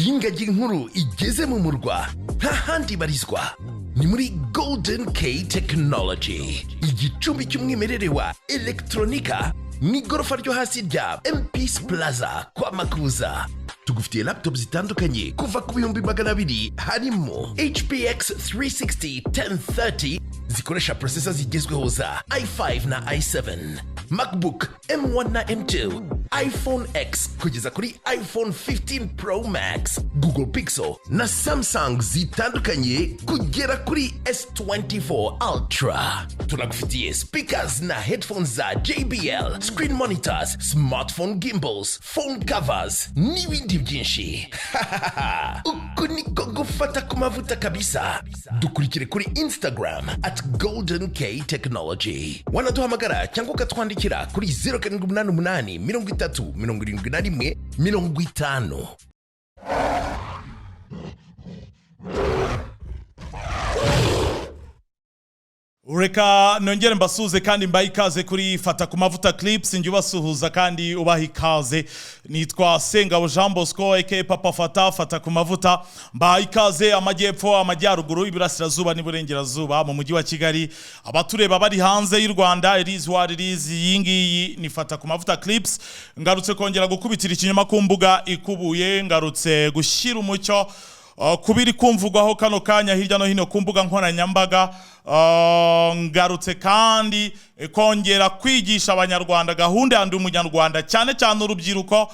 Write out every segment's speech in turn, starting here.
Iyo ingagi nkuru igeze mu murwa, nta handi ibarizwa, ni muri Golden K Technology, igicumbi cy'umwimerere wa elegitoronika, mu igorofa ryo hasi rya MPC Plaza kwa Makuza. Tugufitiye laptop zitandukanye kuva ku 200,000, harimo HPX 360 1030 zikoresha processor zigezweho za i5 na i7, MacBook M1 na M2, iPhone X kugeza kuri iPhone 15 Pro Max, Google Pixel na Samsung zitandukanye kugera kuri S24 Ultra. Tunagufitiye speakers na headphones za JBL, screen monitors, smartphone gimbals, phone covers n'ibindi byinshi. Uku niko gufata ku mavuta kabisa. Dukurikire kuri Instagram @GoldenKTechnology. Wanaduhamagara cyangwa ukatwandikira kuri 0788 30 71 50. Reka nongere mbasuhuze kandi mbahe ikaze kuri Fata ku Mavuta Clips. Njye ubasuhuza kandi ubaha ikaze nitwa Sengabo Jean Bosco, aka Papa Fata, Fata ku Mavuta. Mbaha ikaze amajyepfo, amajyaruguru, iburasirazuba n'iburengerazuba, mu mujyi wa Kigali, abatureba bari hanze y'u Rwanda. It is what it is. Iyi ngiyi ni Fata ku Mavuta Clips. Ngarutse kongera gukubitira ikinyoma ku mbuga ikubuye, ngarutse gushyira umucyo kubiri kumvugwaho kano kanya hirya no hino ku mbuga nkoranyambaga. Ngarutse kandi kongera kwigisha Abanyarwanda gahunda ya Ndi Umunyarwanda, cyane cyane urubyiruko,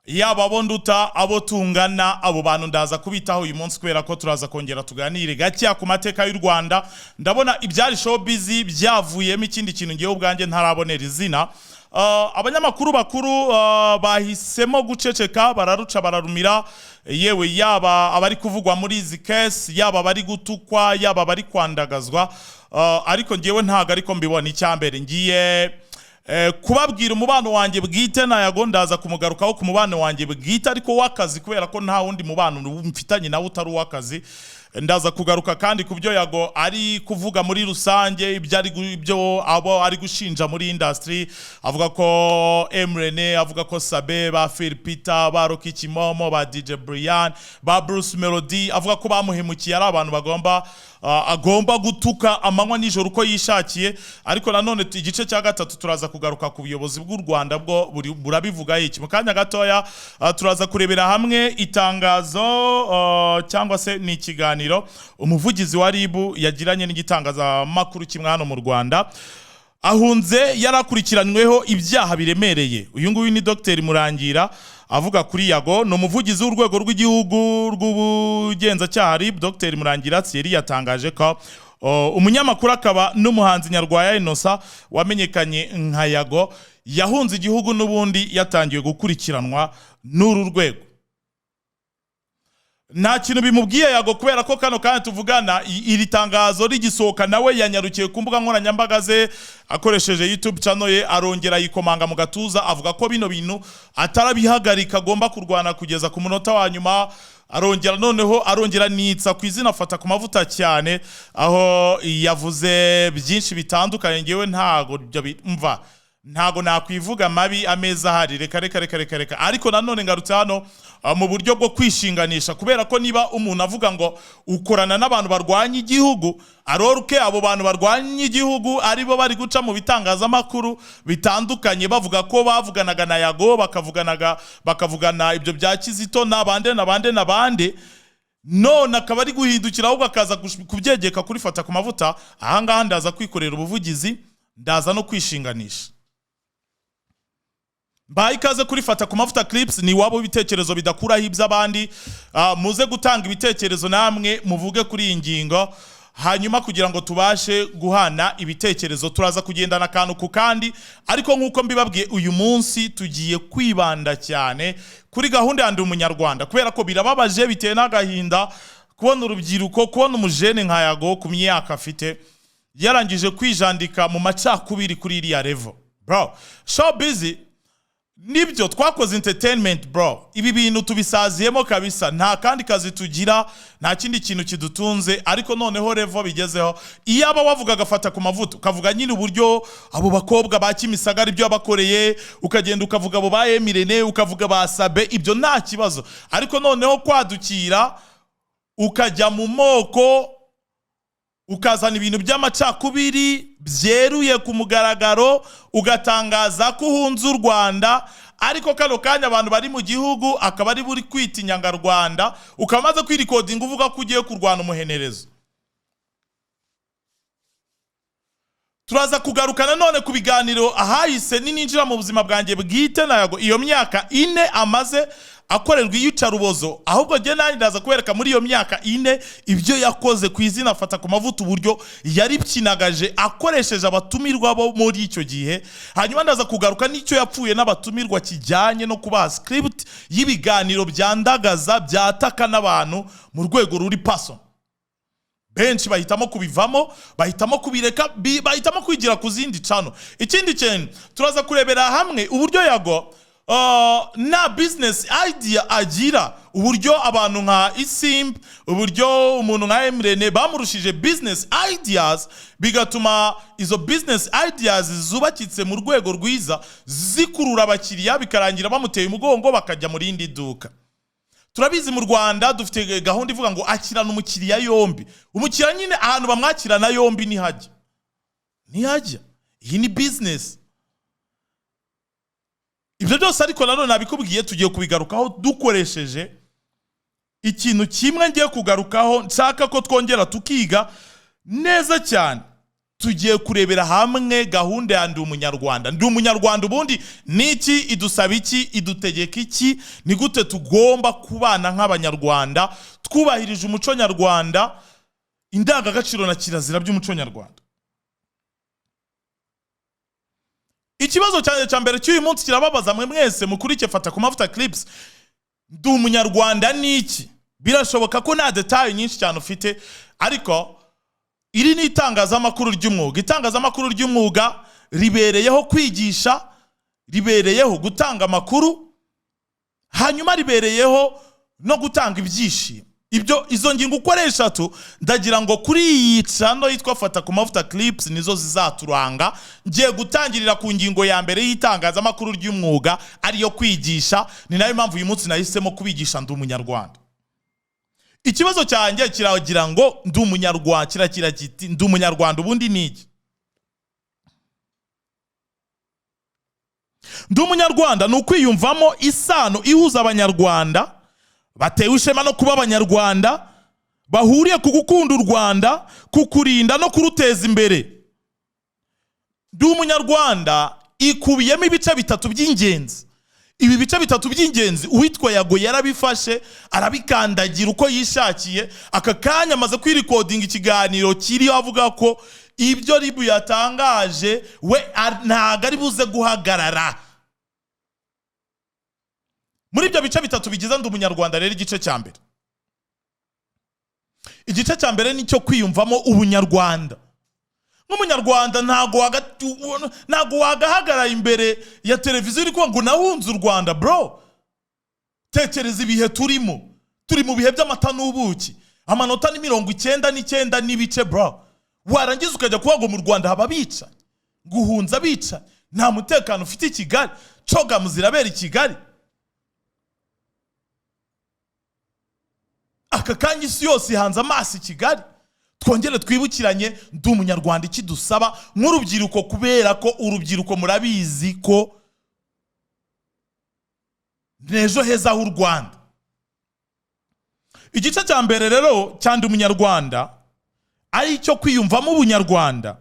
yaba abo nduta, abo tungana. Abo bantu ndaza kubitaho uyu munsi kubera ko turaza kongera tuganire gakeya ku mateka y'u Rwanda. Ndabona ibyari showbiz byavuyemo ikindi kintu ngewe ubwanjye ntarabonera izina. Abanyamakuru bakuru bahisemo guceceka, bararuca bararumira. Yewe, yaba abari kuvugwa muri izi case, yaba abari gutukwa, yaba abari kwandagazwa, ariko ngewe ntago ariko mbibona. Icyambere ngiye kubabwira umubano wanjye bwite na Yago, ndaza kumugarukaho ku mubano wanjye bwite ariko w'akazi, kubera ko nta wundi mubano mfitanye nawe utari uw'akazi. Ndaza kugaruka kandi ku byo Yago ari kuvuga muri rusange, ibyo abo ari gushinja muri industry, avuga ko Emrene, avuga ko Sabe, ba Phil Peter, ba Rocky Kimomo, ba DJ Brian, ba Bruce Melody, avuga ko bamuhemukiye, ari abantu bagomba agomba gutuka amanywa nijoro uko yishakiye. Ariko nanone igice cya gatatu turaza kugaruka ku buyobozi bw'u Rwanda, bwo burabivuga iki. Mu kanya gatoya turaza kurebera hamwe itangazo cyangwa se ni ikiganiro umuvugizi wa RIB yagiranye n'igitangazamakuru kimwe hano mu Rwanda. Ahunze yarakurikiranyweho ibyaha biremereye. Uyu nguyu ni Dr Murangira avuga kuri Yago. Ni umuvugizi w'urwego rw'igihugu rw'ubugenzacyaha RIB, Dr Murangira Thierry, yatangaje ko umunyamakuru akaba n'umuhanzi Nyarwaya Innocent wamenyekanye nka Yago yahunze igihugu n'ubundi yatangiwe gukurikiranwa n'uru rwego. Nta kintu bimubwiye Yago, kubera ko kano kanya tuvugana, iri tangazo rigisohoka, nawe yanyarukiye ku mbuga nkoranyambaga ze akoresheje YouTube channel ye, arongera yikomanga mu gatuza, avuga ko bino bintu atarabihagarika, agomba kurwana kugeza ku munota wa nyuma. Arongera noneho arongera nitsa ku izina Afata ku Mavuta cyane, aho yavuze byinshi bitandukanye. Ngewe ntago ibyo mva ntago nakwivuga mabi ameza ahari, reka reka reka reka reka. Ariko nanone ngarutse hano mu buryo bwo kwishinganisha, kubera ko niba umuntu avuga ngo ukorana n'abantu barwanya igihugu, aroruke abo bantu barwanya igihugu aribo bari guca mu bitangazamakuru bitandukanye bavuga ko bavuganaga na Yago, bakavuganaga, bakavugana ibyo bya Kizito n'abande n'abande n'abande, none akaba ari guhindukira ahubwo akaza kubyegeka kuri Fata ku Mavuta. Ahangaha ndaza kwikorera ubuvugizi, ndaza no kwishinganisha. Mbahaye ikaze kuri Fata ku Mavuta Clips. Ni iwabo w'ibitekerezo bidakuraho iby'abandi. Muze gutanga ibitekerezo namwe, muvuge kuri iyi ngingo, hanyuma kugira ngo tubashe guhana ibitekerezo. Turaza kugendana akantu ku kandi, ariko nk'uko mbibabwiye, uyu munsi tugiye kwibanda cyane kuri gahunda ya Ndi Umunyarwanda, kubera ko birababaje, bitewe n'agahinda kubona urubyiruko, kubona umujene nka Yago ku myaka afite yarangije kwijandika mu macakubiri kuri iriya level. Bro, showbiz Nibyo, twakoze entertainment, bro. Ibi bintu tubisaziyemo kabisa, nta kandi kazi tugira, nta kindi kintu kidutunze. Ariko noneho level bigezeho, iyaba wavugaga Fata ku Mavuta, ukavuga nyine uburyo abo bakobwa ba Kimisagara ibyo yabakoreye, ukagenda ukavuga abo ba Emirene, ukavuga ba Sabe, ibyo nta kibazo. Ariko noneho kwadukira ukajya mu moko, ukazana ibintu by'amacakubiri byeruye ku mugaragaro, ugatangaza ko uhunze u Rwanda, ariko kano kanya abantu bari mu gihugu akaba ari buri kwita inyangarwanda, ukaba umaze kwirikodinga uvuga ko ugiye kurwana umuhenerezo. Turaza kugaruka nanone ku biganiro ahahise nininjira mu buzima bwanjye bwite na Yago, iyo myaka 4 amaze akorerwa iyicarubozo. Ahubwo njye nanjye ndaza kubereka muri iyo myaka 4 ibyo yakoze ku izina Fata ku Mavuta, uburyo yaripyinagaje akoresheje abatumirwa bo muri icyo gihe. Hanyuma ndaza kugaruka n'icyo yapfuye n'abatumirwa kijyanye no kubaha script y'ibiganiro byandagaza, byataka n'abantu mu rwego ruri paso. Benshi bahitamo kubivamo, bahitamo kubireka, bahitamo kwigira ku zindi channel. Ikindi kintu turaza kurebera hamwe uburyo Yago nta business idea agira, uburyo abantu nka Isimbi, uburyo umuntu nka Emirene bamurushije business ideas, bigatuma izo business ideas zubakitse mu rwego rwiza zikurura abakiriya, bikarangira bamuteye umugongo bakajya mu rindi duka. Turabizi mu Rwanda dufite gahunda ivuga ngo akirana umukiriya yombi. Umukiriya nyine ahantu bamwakirana yombi ntihajya, ntihajya. Iyi ni business. Ibyo byose ariko nanone nabikubwiye, tugiye kubigarukaho dukoresheje ikintu kimwe ngiye kugarukaho, nshaka ko twongera tukiga neza cyane. Tugiye kurebera hamwe gahunda ya Ndi Umunyarwanda. Ndi Umunyarwanda ubundi ni iki? Idusaba iki? Idutegeka iki? Ni gute tugomba kubana nk'Abanyarwanda twubahirije umuco nyarwanda, indangagaciro na kirazira by'umuco nyarwanda? Ikibazo cyanjye cya mbere cy'uyu munsi kirababaza mwe mwese mukurikiye Fata ku Mavuta Clips. Ndi Umunyarwanda ni iki? Birashoboka ko nta detail nyinshi cyane ufite, ariko iri ni itangazamakuru ry'umwuga. Itangazamakuru ry'umwuga ribereyeho kwigisha, ribereyeho gutanga amakuru, hanyuma ribereyeho no gutanga ibyishimo. Ibyo izo ngingo uko ari eshatu, ndagira ngo kuri iyi channel yitwa Fata ku Mavuta Clips nizo zizaturanga. Ngiye gutangirira ku ngingo ya mbere y'itangazamakuru ry'umwuga, ariyo kwigisha. Ni nayo mpamvu uyu munsi nahisemo kubigisha Ndi Umunyarwanda. Ikibazo cyanjye kiragira ngo ndi Umunyarwanda, kirakira kiti ndi Umunyarwanda ubundi ni iki? Ndi Umunyarwanda ni ukwiyumvamo isano ihuza Abanyarwanda batewe ishema no kuba Abanyarwanda, bahuriye ku gukunda u Rwanda, kukurinda no kuruteza imbere. Ndi Umunyarwanda ikubiyemo ibice bitatu by'ingenzi. Ibi bice bitatu by'ingenzi uwitwa Yago yarabifashe arabikandagira uko yishakiye. Aka kanya amaze kwirikodinga ikiganiro kiriho avuga ko ibyo RIB yatangaje we ntago ari buze guhagarara. Muri ibyo bice bitatu bigize Ndi Umunyarwanda rero, igice cya mbere, igice cya mbere ni cyo kwiyumvamo ubunyarwanda. Nk'umunyarwanda ntago wagahagarara imbere ya televiziyo uri kuvuga ngo nahunze u Rwanda, bro. Tekereza ibihe turimo, turi mu bihe by'amata n'ubuki, amanota ni 99 n'ibice, bro. Warangiza ukajya kuvuga ngo mu Rwanda haba abicanyi, guhunza abicanyi, nta mutekano ufite i Kigali, cogamu zirabera i Kigali. Aka kanya isi yose ihanze amaso i Kigali. Twongere twibukiranye Ndi Umunyarwanda ikidusaba nk'urubyiruko, kubera ko urubyiruko murabizi ko n'ejo heza h'u Rwanda. Igice cya mbere rero cya Ndi Umunyarwanda ari icyo kwiyumvamo ubunyarwanda,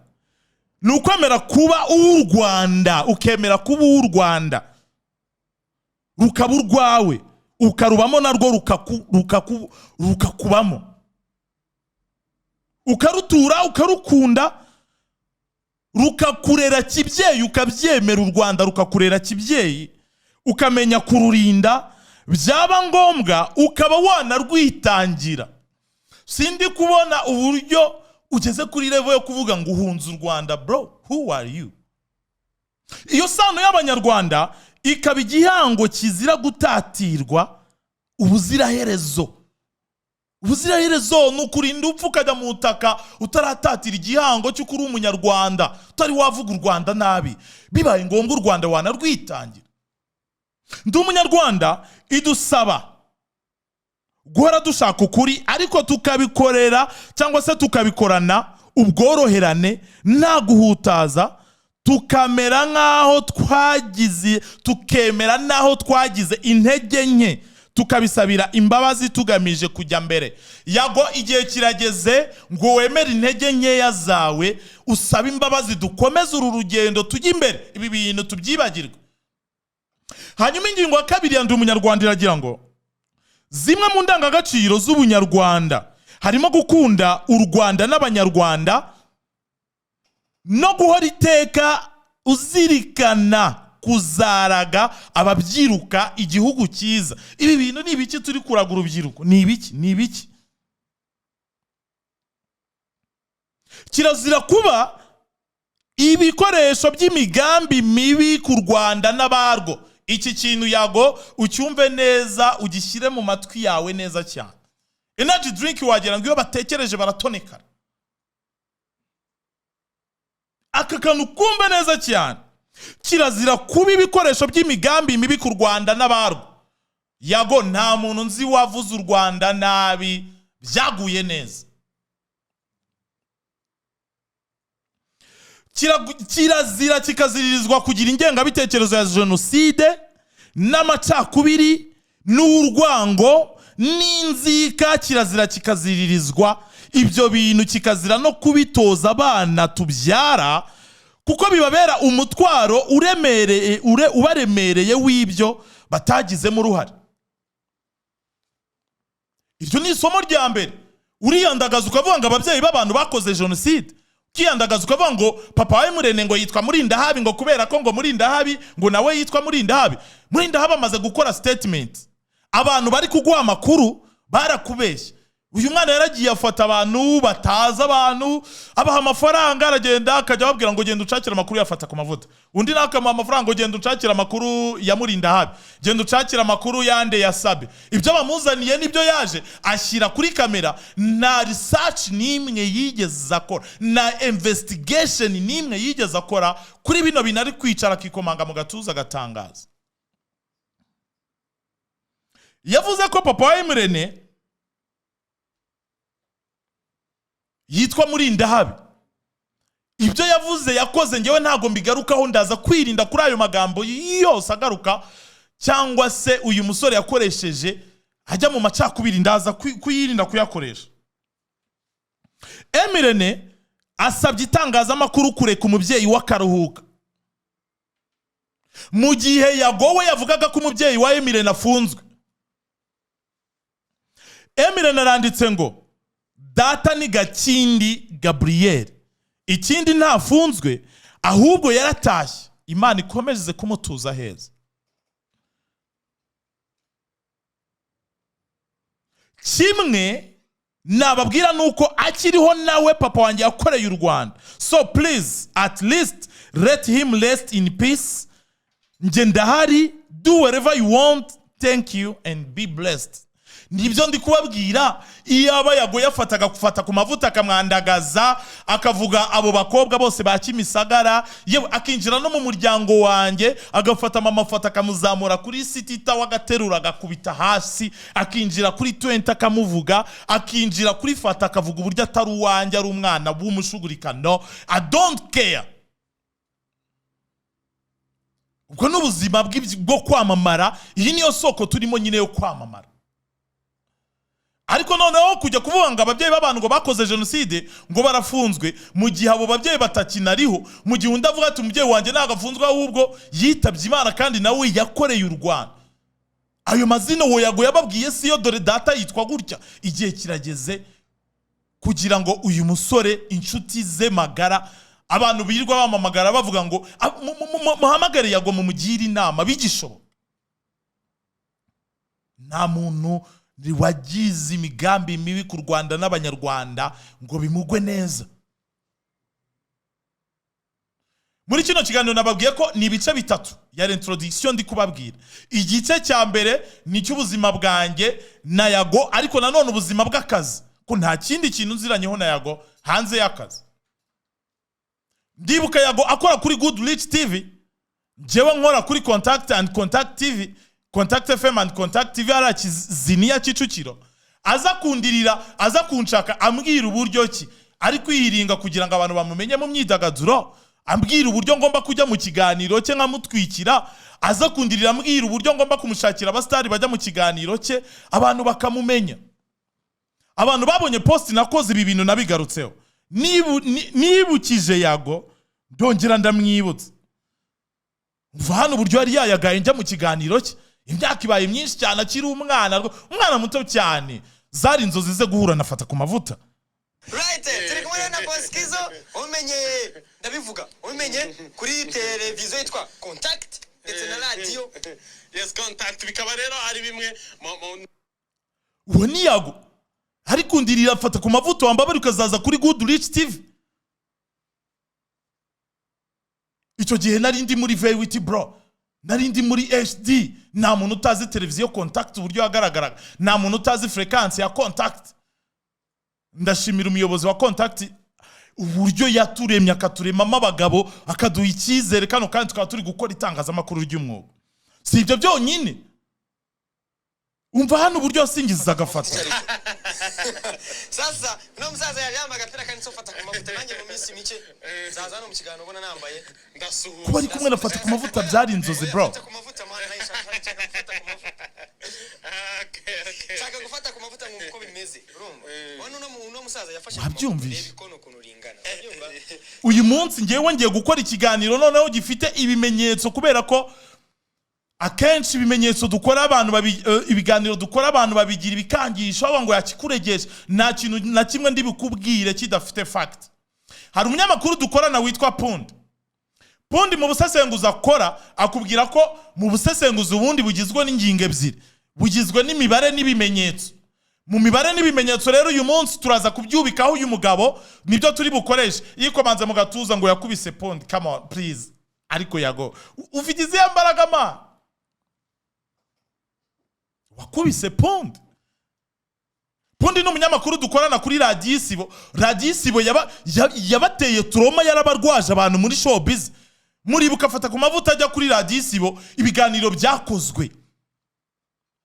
ni ukwemera kuba uw'u Rwanda, ukemera kuba uw'u Rwanda, rukaba urwawe, ukarubamo narwo rukakubamo, ukarutura, ukarukunda, rukakurera kibyeyi, ukabyemera. U Rwanda rukakurera kibyeyi, ukamenya kururinda, byaba ngombwa ukaba wanarwitangira. Sindi kubona uburyo ugeze kuri level yo kuvuga ngo uhunze u Rwanda, bro. Who are you? Iyo sano y'Abanyarwanda Ikaba igihango kizira gutatirwa ubuziraherezo. Ubuziraherezo ni ukurinda upfa ukajya mu butaka utaratatira igihango cy'uko uri Umunyarwanda, utari wavuga u Rwanda nabi. Bibaye ngombwa, u Rwanda wanarwitangira. Ndi Umunyarwanda idusaba guhora dushaka ukuri, ariko tukabikorera cyangwa se tukabikorana ubworoherane, nta guhutaza, tukamera nk'aho twagize, tukemera n'aho twagize intege nke, tukabisabira imbabazi, tugamije kujya mbere. Yago, igihe kirageze ngo wemere intege nkeya zawe, usabe imbabazi, dukomeze uru rugendo tujye imbere, ibi bintu tubyibagirwe. Hanyuma ingingo ya kabiri ya Ndi Umunyarwanda iragira ngo: zimwe mu ndangagaciro z'ubunyarwanda harimo gukunda u Rwanda n'Abanyarwanda, no guhora iteka uzirikana kuzaraga ababyiruka igihugu cyiza. Ibi bintu ni ibiki turi kuraga urubyiruko? Ni ibiki? Ni ibiki? Kirazira kuba ibikoresho by'imigambi mibi ku Rwanda n'abarwo. Iki kintu, Yago, ucyumve neza, ugishyire mu matwi yawe neza cyane. Energy drink, wagira ngo iyo batekereje baratonekara. Aka kantu kumve neza cyane: kirazira kuba ibikoresho by'imigambi mibi ku Rwanda n'abarwo. Yago, nta muntu nzi wavuze u Rwanda nabi byaguye neza. Kirazira kikaziririzwa kugira ingengabitekerezo ya jenoside n'amacakubiri n'urwango n'inzika. Kirazira kikaziririzwa ibyo bintu, kikazira no kubitoza abana tubyara, kuko bibabera umutwaro uremereye, ubaremereye w'ibyo batagizemo uruhare. Iryo ni isomo rya mbere. Uriyandagaza ukavuga ngo ababyeyi b'abantu bakoze jenoside, ukiyandagaza ukavuga ngo papa wa Murene ngo yitwa Murindahabi, ngo kubera ko ngo Murindahabi ngo nawe yitwa Murindahabi. Murindahabi amaze gukora statement. Abantu bari kuguha amakuru barakubeshya. Uyu mwana yaragiye afata abantu batazi, abantu abaha amafaranga, aragenda akajya ababwira ngo: "Genda ucakire amakuru yafata ku mavuta." Undi nawe akamuha amafaranga ngo: "Genda ucakire amakuru ya Murindahabi, genda ucakire amakuru yande ya Sabe." Ibyo bamuzaniye nibyo yaje ashyira kuri kamera. Nta research n'imwe yigeze akora, nta investigation n'imwe yigeze akora kuri bino bintu. Ari kwicara akikomanga mu gatuza agatangaza. Yavuze ko papa wa Emirene yitwa Murindahabi. Ibyo yavuze, yakoze, ngewe ntabwo mbigarukaho. Ndaza kwirinda kuri ayo magambo yose agaruka cyangwa se uyu musore yakoresheje ajya mu macakubiri. Ndaza kuyirinda kuyakoresha. Emirene asabye itangazamakuru kureka umubyeyi w'akaruhuka, mu gihe Yagowe yavugaga ko umubyeyi wa Emirene afunzwe. Emirene aranditse ngo: "Data ni Gakindi Gaburiyeri. Ikindi, ntafunzwe, ahubwo yaratashye. Imana ikomeze kumutuza heza." Kimwe nababwira ni uko akiriho nawe papa wanjye yakoreye u Rwanda, so please, at least let him rest in peace. Njye ndahari, do whatever you want. Thank you and be blessed. Nibyo ndi kubabwira. Iyo aba Yago yafataga gufata ku mavuta akamwandagaza, akavuga abo bakobwa bose ba Kimisagara, yewe akinjira no mu muryango wanjye, agafata mama afata akamuzamura kuri City Tower, agaterura agakubita hasi, akinjira kuri 20 akamuvuga, akinjira kuri Fata akavuga uburyo atari uwanjye, ari umwana w'umushugurikano, I don't care. Ubwo ni ubuzima bwo kwamamara. Iyi niyo soko turimo nyine yo kwamamara. Ariko noneho kujya kuvuga ngo ababyeyi b'abantu ngo bakoze jenoside ngo barafunzwe, mu gihe abo babyeyi batakinariho, mu gihe undi avuga ati: "Umubyeyi wanjye ntabwo afunzwe, ahubwo yitabye Imana, kandi nawe yakoreye u Rwanda." Ayo mazina uwo Yago yababwiye siyo? Dore data yitwa gutya. Igihe kirageze kugira ngo uyu musore, inshuti ze magara, abantu birirwa bamamagara bavuga ngo: "Ah, muhamagare Yago mumugire inama," bigishoboka. Nta muntu wagize imigambi mibi ku Rwanda n'Abanyarwanda ngo bimugwe neza. Muri kino kiganiro nababwiye ko ni ibice bitatu ya introduction ndi kubabwira. Igice cya mbere ni icy'ubuzima bwanjye na Yago, ariko nanone ubuzima bw'akazi, ko nta kindi kintu nziranyeho na Yago hanze y'akazi. Ndibuka Yago akora kuri Good Rich TV, njyewe nkora kuri Contact and Contact TV, Contact FM and Contact TV, hariya Kiziniya, Kicukiro. Aza kundirira, aza kunshaka, ambwira uburyo ki ari kwihiringa kugira ngo abantu bamumenye mu myidagaduro, ambwira uburyo ngomba kujya mu kiganiro cye nkamutwikira. Aza kundirira ambwira uburyo ngomba kumushakira abasitari bajya mu kiganiro cye, abantu bakamumenya. Abantu babonye post nakoze, ibi bintu nabigarutseho. Nibukije Yago, ndongera ndamwibutsa. Mva hano uburyo yari yayagaye njya mu kiganiro cye. Imyaka ibaye myinshi cyane, akiri umwana, umwana muto cyane. Zari inzozi ze guhura na Fata ku Mavuta. Right, turi kumwe na Boskizo, umenye, ndabivuga, umenye kuri televiziyo yitwa Contact ndetse na radiyo. Yes, Contact, bikaba rero ari bimwe mu Uwo ni Yago ariko ndirira Fata ku Mavuta, wambabari ukazaza kuri Good Rich TV. Icyo gihe nari ndi muri VWT bro, nari ndi muri HD. Nta muntu utazi televiziyo Contact uburyo yagaragaraga, nta muntu utazi fréquence ya Contact. Ndashimira umuyobozi wa Contact uburyo yaturemye, akaturemamo abagabo, akaduha icyizere kano kandi tukaba turi gukora itangazamakuru ry'umwuga. Si ibyo byonyine, umva hano uburyo yasingizaga Fata. Sasa uno musaza yari yambaye agapira kanditseho Fata ku Mavuta. Nanjye mu minsi mike nzaza hano mu kiganiro ubona nambaye. Ndasuhuza. Kuba ari kumwe na Fata ku Mavuta byari inzozi bro. Fata ku Mavuta, man, nayo nshaka gufata ku mavuta. Okay. Nshaka gufata ku mavuta nkumva uko bimeze, urumva? Ubona uno musaza yafashe ku mavuta. Wabyumvise? Reba ikono ukuntu ringana, urabyumva? Uyu munsi ngewe ngiye gukora ikiganiro noneho gifite ibimenyetso, kubera ko akenshi ibimenyetso dukora abantu ibiganiro dukora abantu babigira ibikangisho, bavuga ngo yakikuregesha. Nta kintu na kimwe ndi bikubwire kidafite fact. Hari umunyamakuru dukorana witwa Pundi. Pundi mu busesenguzi akora akubwira ko mu busesenguzi ubundi bugizwe n'ingingo ebyiri, bugizwe n'imibare n'ibimenyetso. Mu mibare n'ibimenyetso rero, uyu munsi turaza kubyubikaho. Uyu mugabo nibyo turi bukoreshe. Yikomanze mu gatuza ngo yakubise Pundi. Come on, please. Ariko Yago, ufite izihe mbaraga ma wakubise Pundi? Pundi ni umunyamakuru dukorana kuri Radiyo Isibo. Radiyo Isibo yabateye trauma, yarabarwaje abantu muri showbiz. Muribuka Fata ku Mavuta ajya kuri Radiyo Isibo, ibiganiro byakozwe,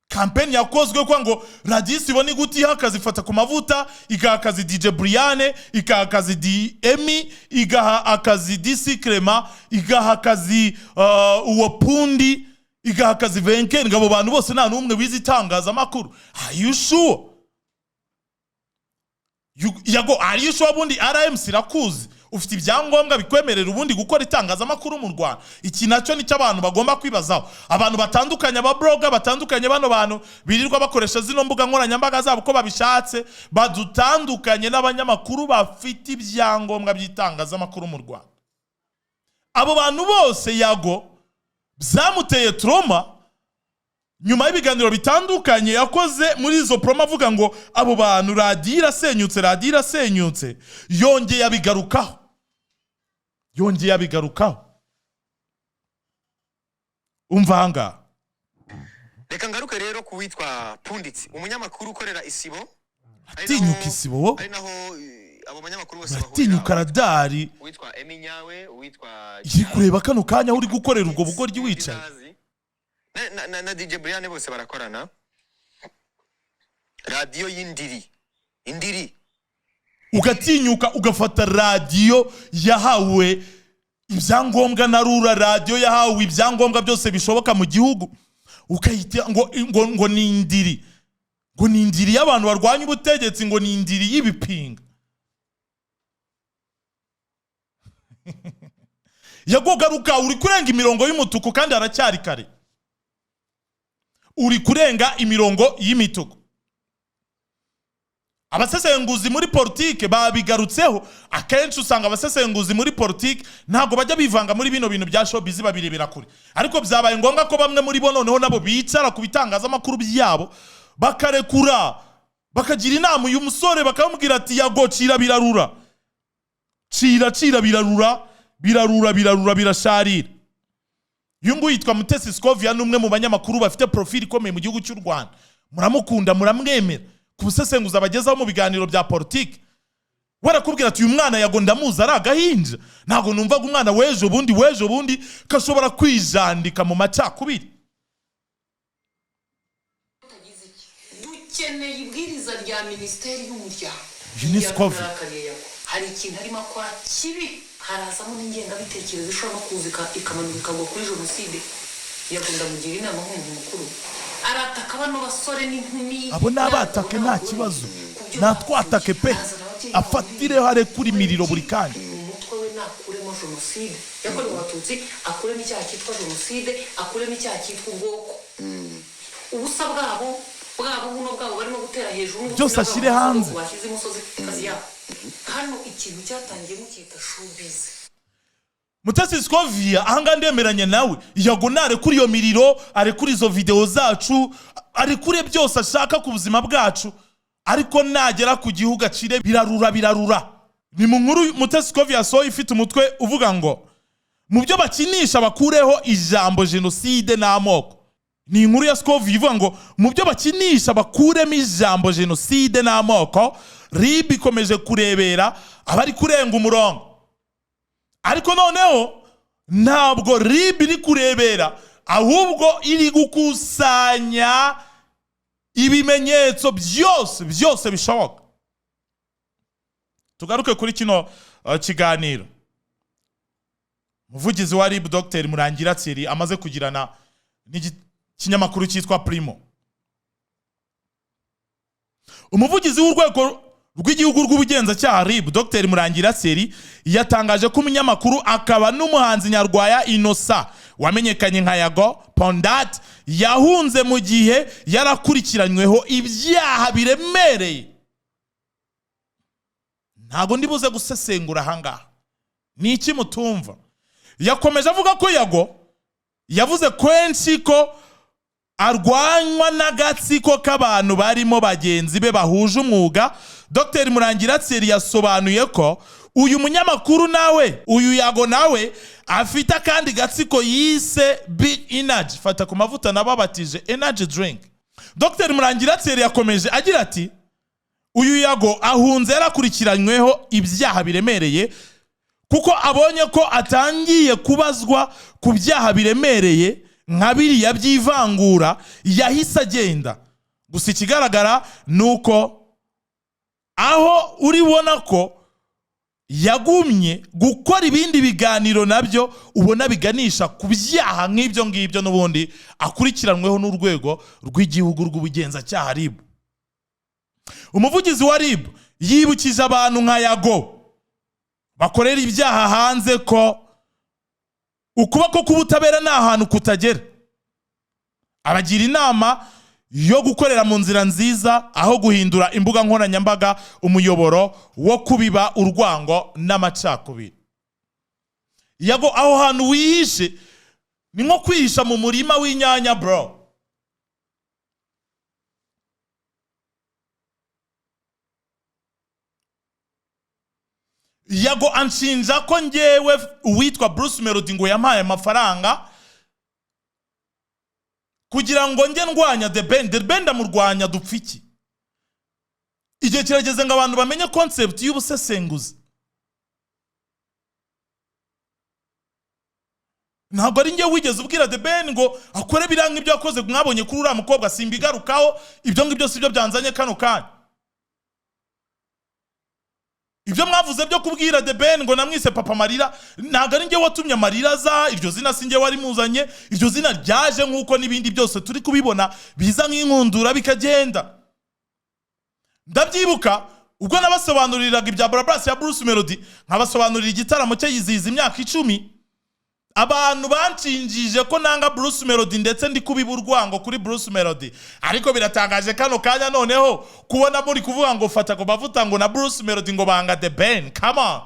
kampeni yakozwe kwa ngo Radiyo Isibo ni gute iha akazi Fata ku Mavuta, igaha akazi DJ Briane, igaha akazi D Emi, igaha akazi DC Clement, igaha akazi uwo Pundi, igaha akazi Venke, ngo abo bantu bose nta n'umwe wize itangazamakuru? Are you sure? Yago, are you sure? Ubundi RMC irakuzi? Ufite ibyangombwa bikwemerera ubundi gukora itangazamakuru mu Rwanda? Iki nacyo nicyo abantu bagomba kwibazaho. Abantu batandukanye, ababloga batandukanye, bano bantu birirwa bakoresha zino mbuga nkoranyambaga zabo uko babishatse, badutandukanye n'abanyamakuru bafite ibyangombwa by'itangazamakuru mu Rwanda. Abo bantu bose Yago byamuteye trauma nyuma y'ibiganiro bitandukanye yakoze muri izo promo avuga ngo abo bantu radiyo irasenyutse, radiyo irasenyutse. Yongeye abigarukaho, yongeye abigarukaho. Umva ahangaha. Reka ngaruke rero ku witwa Punditsi, umunyamakuru ukorera Isibo. Ari Atinyuka Isibo wo. Ari naho abo banyamakuru bose Uratinyuka radari uwitwa Emi Nyawe, uwitwa iri kureba kano kanya aho uri gukorera ubwo bugoryi wicaye. Na DJ Brian, bose barakorana radiyo y'indiri, indiri. Ugatinyuka ugafata radiyo yahawe ibyangombwa na RURA, radiyo yahawe ibyangombwa byose bishoboka mu gihugu, ukayita ngo ni indiri, ngo ni indiri y'abantu barwanya ubutegetsi, ngo ni indiri y'ibipinga. Yago, garuka, uri kurenga imirongo y'umutuku kandi haracyari kare. Uri kurenga imirongo y'imituku. Abasesenguzi muri politike babigarutseho. Akenshi usanga abasesenguzi muri politike ntabwo bajya bivanga muri bino bintu bya showbiz, babirebera kure, ariko byabaye ngombwa ko bamwe muri bo noneho nabo bicara ku bitangazamakuru byabo, bakarekura, bakagira inama uyu musore, bakamubwira ati: "Yago, cira birarura, cira, cira birarura." Birarura, birarura, birasharira. Uyu nguyu yitwa Mutesi Scovia, ni umwe mu banyamakuru bafite profile ikomeye mu gihugu cy'u Rwanda. Muramukunda, muramwemera ku busesenguzi abagezaho mu biganiro bya politiki. Warakubwira ati: "Uyu mwana Yago ndamuzi ari agahinja, ntabwo numvaga umwana w'ejo bundi w'ejo bundi kashobora kwijandika mu macakubiri." Dukeneye ibwiriza rya Minisiteri y'Umuryango. Uyu ni Scovia. Yarakariye Yago. Hari ikintu arimo akora kibi, harazamo n'ingengabitekerezo ishobora no kuza ikamanuka ikagwa kuri jenoside. Yago, ndamugira inama nk'umuntu mukuru. Arataka bano basore n'inkumi. Abo ni abatake, nta kibazo, natwatake pe, afatireho arekura imiriro buri kanya. Mu mutwe we nakuremo jenoside yakorewe Abatutsi, akuremo icyaha cyitwa jenoside, akuremo icyaha cyitwa ubwoko. Ubusa bwabo bwabo buno bwabo barimo gutera hejuru. Byose ashyire hanze. Bashyize imusozi kazi yabo hano, ikintu cyatangiye mukita showbiz. Mutesi Scovia, ahangaha ndemeranya nawe. Yago narekura iyo miriro, arekure izo videwo zacu, arekure byose ashaka ku buzima bwacu, ariko nagera ku gihugu acire birarura, birarura. Ni mu nkuru Mutesi Scovia yasohoye ifite umutwe uvuga ngo: "Mu byo bakinisha bakureho ijambo jenoside n'amoko." Ni inkuru ya Scovia ivuga ngo: "Mu byo bakinisha bakuremo ijambo jenoside n'amoko. RIB ikomeje kurebera abari kurenga umurongo." Ariko noneho ntabwo RIB iri kurebera, ahubwo iri gukusanya ibimenyetso byose byose bishoboka. Tugaruke kuri kino kiganiro umuvugizi wa RIB, Dr Murangira Thierry, amaze kugirana n'ikinyamakuru cyitwa Primo. Umuvugizi w'Urwego rw'Igihugu rw'Ubugenzacyaha, RIB, Dr Murangira Thierry, yatangaje ko umunyamakuru akaba n'umuhanzi Nyarwaya Innocent wamenyekanye nka Yago Pondat yahunze mu gihe yarakurikiranyweho ibyaha biremereye. Ntabwo ndi buze gusesengura ahangaha, ni iki mutumva? Yakomeje avuga ko Yago yavuze kenshi ko arwanywa n'agatsiko k'abantu barimo bagenzi be bahuje umwuga. Dr Murangira Thierry yasobanuye ko uyu munyamakuru nawe, uyu Yago nawe, afite akandi gatsiko yise Big Energy. Fata ku mavuta nababatije energy drink. Dr Murangira Thierry yakomeje agira ati: "Uyu Yago ahunze yarakurikiranyweho ibyaha biremereye, kuko abonye ko atangiye kubazwa ku byaha biremereye nka biriya by'ivangura, yahise agenda. Gusa ikigaragara ni uko aho uribona ko yagumye gukora ibindi biganiro nabyo ubona biganisha ku byaha nk'ibyo ngibyo n'ubundi akurikiranweho n'Urwego rw'Igihugu rw'Ubugenzacyaha, RIB." Umuvugizi wa RIB yibukije abantu nka Yago bakorera ibyaha hanze ko ukuboko k'ubutabera nta hantu kutagera, abagira inama yo gukorera mu nzira nziza aho guhindura imbuga nkoranyambaga umuyoboro wo kubiba urwango n'amacakubiri. Yago, aho hantu wihishe ni nko kwihisha mu murima w'inyanya, bro. Yago anshinja ko ngewe uwitwa Bruce Melody ngo yampaye amafaranga kugira ngo njye ndwanya The Ben. The Ben ndamurwanya dupfa iki? Igihe kirageze ngo abantu bamenye concept y'ubusesenguzi. Ntabwo ari njye wigeze ubwira The Ben ngo akore biriya nk'ibyo yakoze mwabonye kuri uriya mukobwa. Simbigarukaho, ibyo ngibyo si byo byanzanye kano kanya. Ibyo mwavuze byo kubwira The Ben ngo namwise Papa Marira, ntabwo ari njye watumye amarira aza. Iryo zina si njye warimuzanye, iryo zina ryaje nk'uko n'ibindi byose turi kubibona biza nk'inkundura bikagenda. Ndabyibuka ubwo nabasobanuriraga ibya Brabras ya Bruce Melody, nkabasobanurira igitaramo cye yizihiza imyaka 10, abantu banshinjije ko nanga Bruce Melody ndetse ndi kubiba urwango kuri Bruce Melody. Ariko biratangaje kano kanya noneho kubona muri kuvuga ngo Fata ku Mavuta ngo na Bruce Melody ngo banga The Ben. Come on,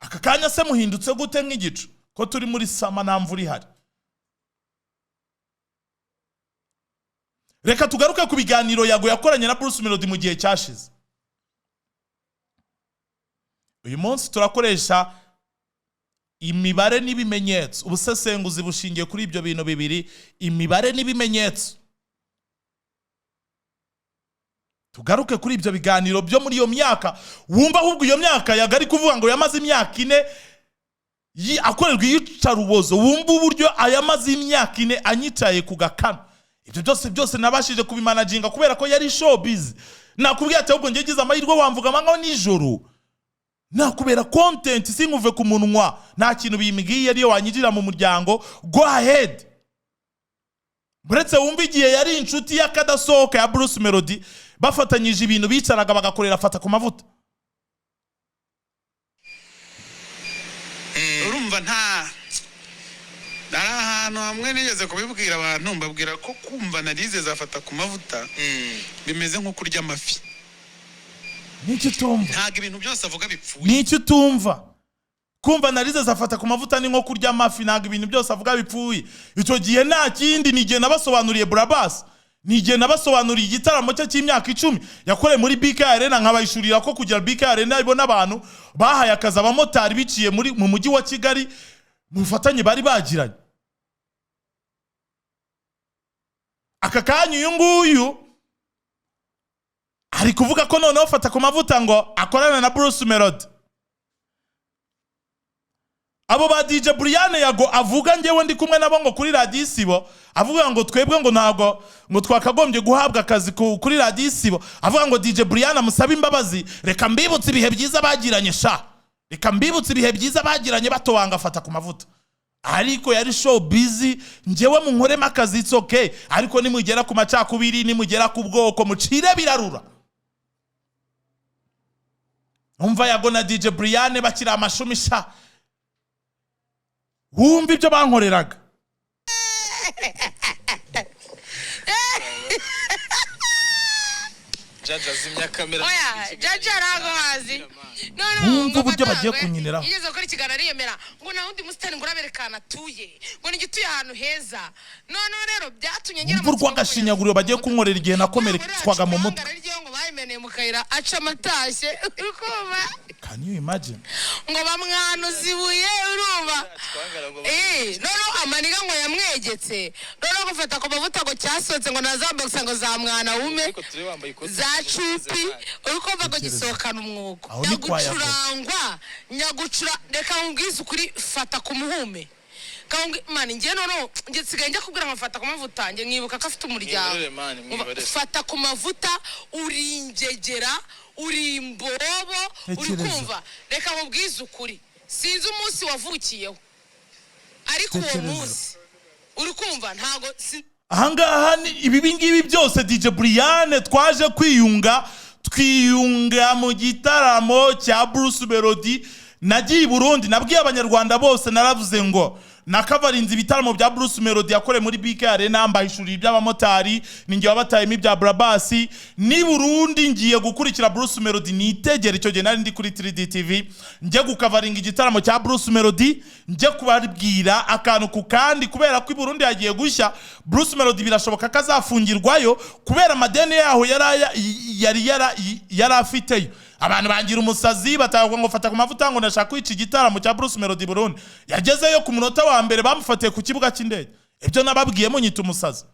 aka kanya se muhindutse gute nk'igicu ko turi muri summer, nta mvura ihari? Reka tugaruke ku biganiro Yago yakoranye na Bruce Melody mu gihe cyashize. Uyu munsi turakoresha Imibare n'ibimenyetso, ubusesenguzi bushingiye kuri ibyo bintu bibiri, imibare n'ibimenyetso. Tugaruke kuri ibyo biganiro byo muri iyo myaka. Wumva ahubwo iyo myaka yagari kuvuga ngo yamaze imyaka 4 akorerwa iyicarubozo. Wumva uburyo ayamaze imyaka 4 anyicaye ku gakano. Ibyo byose byose nabashije kubimanaginga kubera ko yari showbiz. Nakubwiye ati ahubwo ngize amahirwe wamvuga amanywa nijoro, nakubera content sinkuve ku munwa, nta kintu bimbwiye, ariyo wanyinjira mu muryango, go ahead. Uretse wumva igihe yari inshuti y'akadasohoka ya Bruce Melody, bafatanyije ibintu, bicaraga bagakorera Fata ku Mavuta. Urumva nta ari ahantu hamwe nigeze kubibwira abantu, mbabwira ko kumva narize zafata ku mavuta bimeze nko kurya amafi. N'icyo utumva? Ntabwo ibintu byose avuga bipfuye. N'icyo utumva? Kumva narize zafata ku mavuta ni nko kurya amafi, ntabwo ibintu byose avuga bipfuye. Icyo gihe nta kindi, ni igihe nabasobanuriye Brabas, ni igihe nabasobanuriye igitaramo cye cy'imyaka 10 yakoreye muri BK Arena, nkabayishurira ko kugira BK Arena ibona abantu bahaye akazi abamotari biciye muri mu mujyi wa Kigali mu bufatanye bari bagiranye. Aka kanya uyu nguyu ari kuvuga ko noneho Fata ku Mavuta ngo akorana na Bruce Melody. Abo ba DJ Brian Yago avuga ngewe ndi kumwe nabo ngo kuri Radio Isibo, avuga ngo twebwe ngo ntabwo ngo twakagombye guhabwa akazi kuri Radio Isibo, avuga ngo DJ Brian amusabe imbabazi. Reka mbibutse ibihe byiza bagiranye sha, reka mbibutse ibihe byiza bagiranye batowanga Fata ku Mavuta. Ariko yari show busy, ngewe munkoremo akazi, it's okay, ariko nimugera ku macakubiri, nimugera ku bwoko, mucire birarura. Umva Yago na DJ Brian bakiri amashumi sha, wumva ibyo bankoreraga. Jaja azimya kamera. Oya, Jaja ntabwo hazi. Wumva uburyo bagiye kunyiniraho. Yigeze gukora ikiganiro ariyemera ngo nta wundi musitani ngo uraberekana atuye, ngo ni igituye ahantu heza. Noneho rero byatumye ngira Wumva urw'agashinyaguriro bagiye kunkorera igihe nakomeretswaga mu mutwe. Ngo bayimeneye mu kayira aca amatashye, urumva? Can you imagine? Ngo bamwanuza ibuye, urumva? Noneho amaniga ngo yamwegetse, noneho gufata ku mavuta ngo cyasohotse ngo na za boxer ngo za mwana wume za cupi, uri kumva ngo gisohokana umwuko. Nyagucurangwa, nyagucura, reka nkubwize ukuri, Fata ku muhume. Mani njye noneho njye nsigaye njya kubwira ngo Fata ku mavuta, njye nkibuka ko afite umuryango. Fata ku Mavuta uri ingegera, uri imbobo, uri kumva? Reka nkubwize ukuri, sinzi umunsi wavukiyeho, ariko uwo munsi uri kumva ntago. Ahangaha ibi ngibi byose DJ Brian twaje kwiyunga, twiyunga mu gitaramo cya Bruce Melody. Nagiye i Burundi, nabwiye abanyarwanda bose, naravuze ngo nakavarinze ibitaramo bya Bruce Melody yakoreye muri BK Arena, mbahishuriye iby'abamotari, ninjye wabatayemo ibya Brabasi. Ni Burundi ngiye gukurikira Bruce Melody nitegere. Icyo gihe nari ndi kuri 3D TV, njye gukavaringa igitaramo cya Bruce Melody, njye kubabwira akantu ku kandi, kubera ko i Burundi yagiye gushya. Bruce Melody birashoboka ko azafungirwayo kubera amadeni yaho yari afiteyo. Abantu bangira umusazi, batagwa ngo Fata ku Mavuta ngo ndashaka kwica igitaramo cya Bruce Melody Burundi. Yagezeyo ku munota wa mbere bamufatiye ku kibuga cy'indege. Ibyo nababwiye munyita umusazi,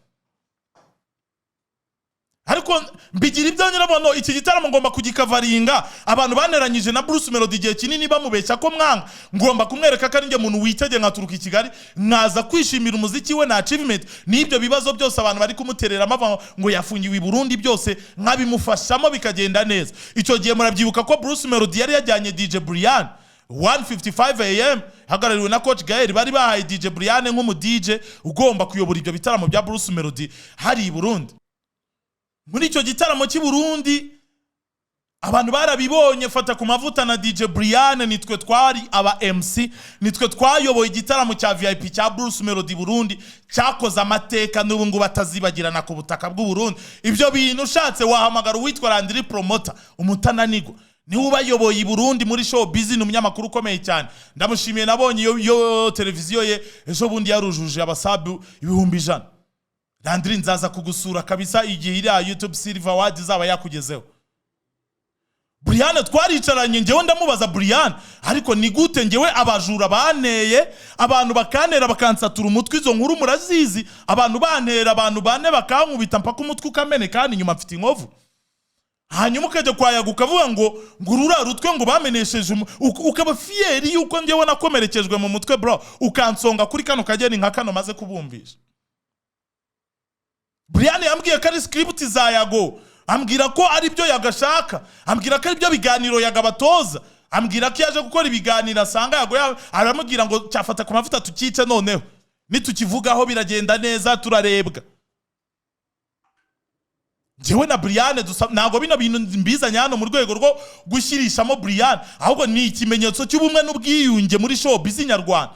ariko mbigira ibyo nyirabono. Iki gitaramo ngomba kugikavaringa. Abantu baneranyije na Bruce Melody igihe kinini bamubeshya ko mwanga, ngomba kumwereka ko ari njye muntu witege nkaturuka i Kigali nkaza kwishimira umuziki we na achievement n'ibyo bibazo byose abantu bari kumuterera amava ngo yafungiwe i Burundi, byose nkabimufashamo bikagenda neza. Icyo gihe murabyibuka ko Bruce Melody yari yajyanye DJ Brian 1:55 AM hagarariwe na Coach Gael, bari bahaye DJ Brian nk'umu DJ ugomba kuyobora ibyo bitaramo bya Bruce Melody hari i Burundi. Muri icyo gitaramo cy'i Burundi abantu barabibonye, Fata ku Mavuta na DJ Brian nitwe twari aba MC, nitwe twayoboye igitaramo cya VIP cya Bruce Melody Burundi, cyakoze amateka n'ubu ngubu atazibagirana ku butaka bw'u Burundi. Ibyo bintu ushatse wahamagara uwitwa Landry Promoter umutananigwa, niwe ubayoboye i Burundi muri show busy, ni umunyamakuru ukomeye cyane, ndamushimiye. Nabonye iyo televiziyo ye ejo bundi yarujuje abasabu 100,000. Landry nzaza kugusura kabisa igihe iriya YouTube Silver Award izaba yakugezeho. Brian twaricaranye, njyewe ndamubaza: "Brian, ariko ni gute njyewe abajura banteye, abantu bakantera, bakansatura umutwe?" Izo nkuru murazizi. Abantu bantera, abantu bane bakankubita mpaka umutwe ukameneka, kandi inyuma mfite inkovu. Hanyuma ukajya kwa Yago ukavuga ngo ruriya rutwe ngo bamenesheje, ukaba fier yuko njyewe nakomerekejwe mu mutwe, bro, ukansonga kuri kano kageni nka kano maze kubumvisha. Brian yambwiye ko ari script za Yago, ambwira ko ari byo yagashaka, ambwira ko ari byo biganiro yagabatoza, ambwira ko yaje gukora ibiganiro asanga Yago aramubwira ngo cyafata ku mavuta tukice, noneho nitukivugaho biragenda neza, turarebwa. Njyewe na Brian dusa, ntabwo bino bintu mbizanye hano mu rwego rwo gushyirishamo Brian, ahubwo ni ikimenyetso cy'ubumwe n'ubwiyunge muri showbiz nyarwanda.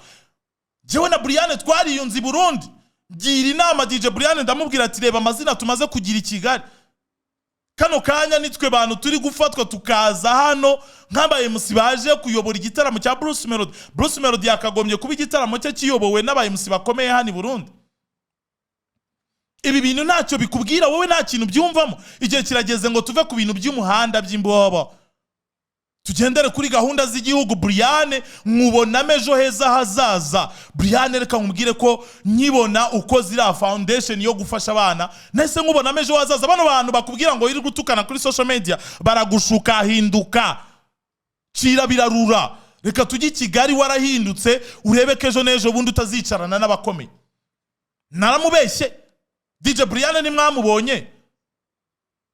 Njyewe na Brian twariyunze i Burundi. Ngira inama DJ Brian, ndamubwira ati: "Reba amazina tumaze kugira i Kigali kano kanya, nitwe bantu turi gufatwa tukaza hano nk'aba MC baje kuyobora igitaramo cya Bruce Melody. Bruce Melody yakagombye kuba igitaramo cye kiyobowe n'aba MC bakomeye hano i Burundi. Ibi bintu ntacyo bikubwira wowe? Nta kintu byumvamo? Igihe kirageze ngo tuve ku bintu by'umuhanda by'imbobo, tugendere kuri gahunda z'igihugu." Brian, nkubonamo ejo heza hazaza. Brian, reka nkubwire ko nkibona uko ziriya foundation yo gufasha abana, nahise nkubonamo ejo hazaza. Bano bantu bakubwira ngo iri gutukana kuri social media baragushuka. Hinduka, cira birarura. Reka tujye i Kigali warahindutse, urebe ko ejo n'ejo bundi utazicarana n'abakomeye. Naramubeshye? DJ Brian ntimwamubonye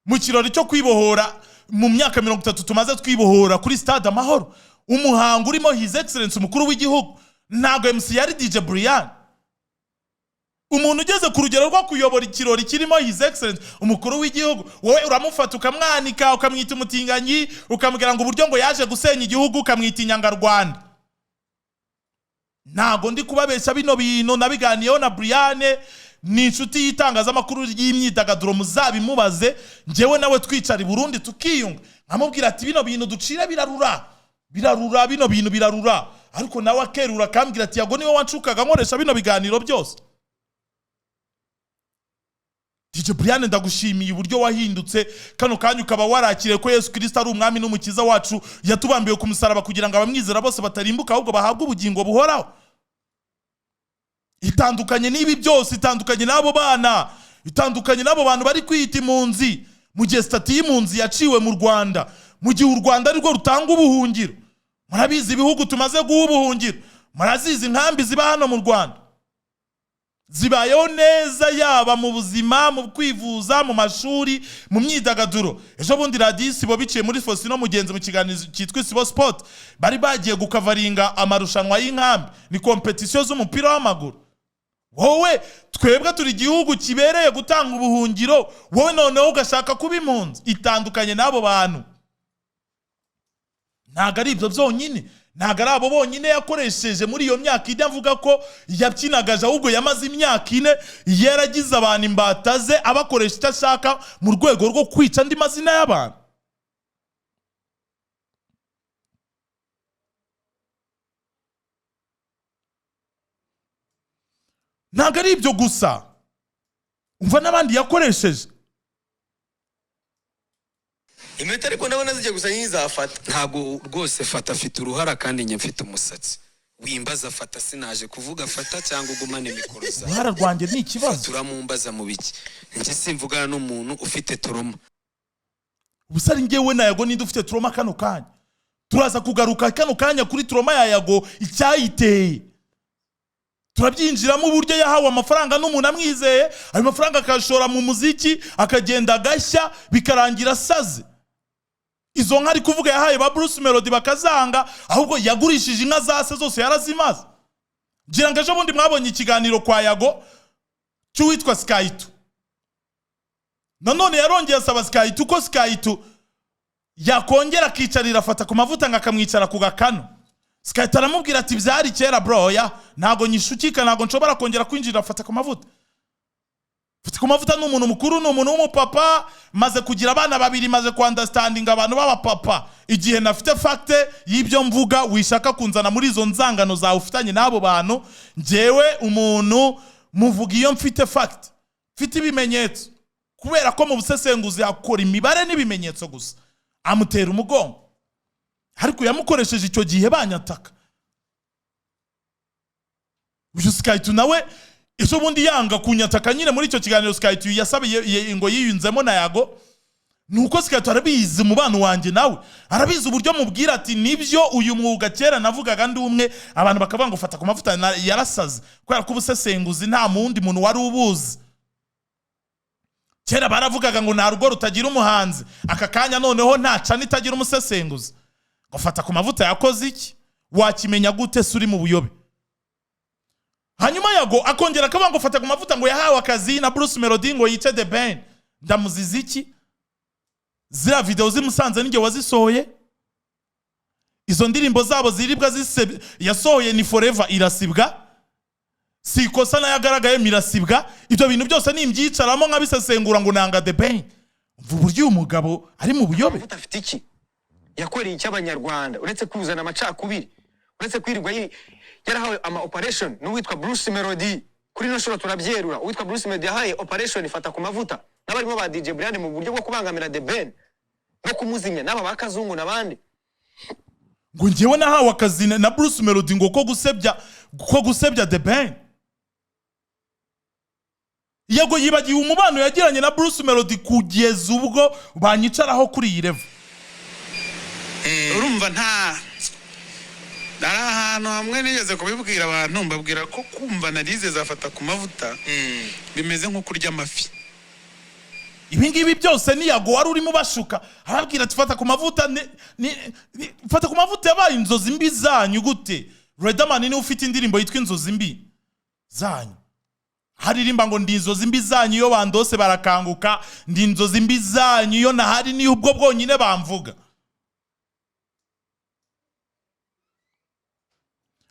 mu kirori cyo kwibohora, mu myaka 30 tumaze twibohora, kuri Stade Amahoro, umuhango urimo His Excellence umukuru w'igihugu? Ntabwo MC yari DJ Brian? Umuntu ugeze ku rugero rwo kuyobora ikirori kirimo His Excellence umukuru w'igihugu, wowe uramufata ukamwanika, ukamwita umutinganyi, ukamubwira ngo uburyo ngo yaje gusenya igihugu, ukamwita inyangarwanda. Ntabwo ndi kubabeshya, bino bintu nabiganiyeho na Brian, ni inshuti y'itangazamakuru ry'imyidagaduro, muzabimubaze. Njyewe nawe twicara i Burundi tukiyunga, nkamubwira ati: "Bino bintu ducira birarura, birarura, bino bintu birarura." Ariko nawe akerura akambwira ati: "Yago niwe wanshukaga nkoresha bino biganiro byose." DJ Brian, ndagushimiye uburyo wahindutse kano kanya, ukaba warakiriye ko Yesu Kristo ari umwami n'umukiza wacu, yatubambiwe ku musaraba kugira ngo abamwizera bose batarimbuka, ahubwo bahabwe ubugingo buhoraho. Itandukanye n'ibi byose, itandukanye n'abo bana, itandukanye n'abo bantu bari kwiyita impunzi, mu gihe statut y'impunzi yaciwe mu Rwanda, mu gihe u Rwanda arirwo rutanga ubuhungiro. Murabizi ibihugu tumaze guha ubuhungiro, murazizi inkambi ziba hano mu Rwanda, zibayeho neza, yaba mu buzima, mu kwivuza, mu mashuri, mu myidagaduro. Ejo bundi Radiyo Isibo biciye muri Faustin Mugenzi mu kiganiro cyitwa Isibo Sport, bari bagiye gukavaringa amarushanwa y'inkambi, ni compétition z'umupira w'amaguru. Wowe, twebwe turi igihugu kibereye gutanga ubuhungiro, wowe noneho ugashaka kuba impunzi. Itandukanye n'abo bantu. Ntabwo ari ibyo byonyine, ntabwo ari abo bonyine yakoresheje muri iyo myaka 4 avuga ko yabyinagaje, ahubwo yamaze imyaka 4 yaragize abantu imbata ze, abakoresha icyo ashaka mu rwego rwo kwica andi mazina y'abantu. Ntabwo ari ibyo gusa, umva n'abandi yakoresheje. Impeta ariko ndabona zijya gusa nk'izafata. Ntabwo rwose Fata afite uruhara kandi njye mfite umusatsi. Wimbaza Fata, sinaje kuvuga Fata cyangwa ugumane mikoro zawe. Uruhara rwanjye ni ikibazo? Turamumbaza mu biki? Njye simvugana n'umuntu ufite trauma. Ubusa ari njyewe na Yago, ninde ufite trauma kano kanya? Turaza kugaruka kano kanya kuri trauma ya Yago, icyayiteye turabyinjiramo, uburyo yahawe amafaranga n'umuntu amwizeye, ayo mafaranga akayashora mu muziki, akagenda agashya, bikarangira asaze. Izo nka ari kuvuga yahaye ba Bruce Melody bakazanga, ahubwo yagurishije inka za se zose, yarazimaze. Ngira ngo ejo bundi mwabonye ikiganiro kwa Yago cy'uwitwa Skytu. Nanone yarongeye asaba Skytu ko Skytu yakongera akicarira afata ku mavuta, ngo akamwicara ku gakano. Skytu aramubwira ati: "Byari kera bro, oya, ntago nyishukika, ntago nshobora kongera kwinjira afata ku mavuta. Fata ku mavuta ni umuntu mukuru, ni umuntu w'umupapa, maze kugira abana babiri, maze kwandastandinga abantu b'abapapa. Igihe nafite fact y'ibyo mvuga, wishaka kunzana muri izo nzangano zawe ufitanye n'abo bantu. Njyewe umuntu muvuga iyo mfite fact, mfite ibimenyetso, kubera ko mu busesenguzi hakora imibare n'ibimenyetso gusa." Amutera umugongo, ariko yamukoresheje icyo gihe banyataka. Uyu Sky2 nawe ejo bundi yanga kunyataka nyine. Muri icyo kiganiro Sky2 yasabiye ngo yiyunzemo na Yago, nuko Sky2 arabizi umubano wanjye nawe, arabizi uburyo mubwira ati nibyo, uyu mwuga kera navugaga ndi umwe, abantu bakavuga ngo fata ku mavuta yarasaze, kubera ko ubusesenguzi nta mundi muntu wari ubuzi. Kera baravugaga ngo nta rugo rutagira umuhanzi, aka kanya noneho nta cana itagira umusesenguzi. Ngo fata ku mavuta yakoze iki? Wakimenya gute se uri mu buyobe? Hanyuma Yago akongera akavuga ngo fata ku mavuta ngo yahawe akazi na Bruce Melody ngo yice The Ben. Ndamuziza iki? Ziriya video zimusanze ninjye wazisohoye. Izo ndirimbo zabo ziribwa zise yasohoye ni Forever irasibwa, si ikosa nayo agaragayemo irasibwa. Ibyo bintu byose nimbyicaramo nkabisesengura ngo nanga The Ben? Umva uburyo uyu mugabo ari mu buyobe. Amavuta afite iki yakoreye iki Abanyarwanda, uretse kuzana amacakubiri, uretse kwirirwa yarahawe ama operation n'uwitwa Bruce Melody? Kuri ino shuro turabyerura, uwitwa Bruce Melody yahaye operation ifata ku mavuta n'abarimo ba DJ Brian mu buryo bwo kubangamira The Ben no kumuzimya, n'aba ba Kazungu n'abandi. Ngo njyewe nahawe akazi na Bruce Melody ngo ko gusebya The Ben. Yego, yibagiwe umubano yagiranye na Bruce Melody kugeza ubwo banyicaraho kuri iyi level. Urumva, nta hari ahantu hamwe nigeze kubibwira abantu, mbabwira ko kumva analyse zafata ku mavuta bimeze nko kurya amafi. Ibi ngibi byose ni Yago wari urimo ubashuka, arababwira ati fata ku mavuta fata ku mavuta yabaye inzozi mbi zanyu. Gute? Riderman niwe ufite indirimbo yitwa Inzozi Mbi Zanyu, haririmba ngo ndi inzozi mbi zanyu, iyo bandose barakanguka, ndi inzozi mbi zanyu, iyo nahari niyo ubwo bwonyine bamvuga.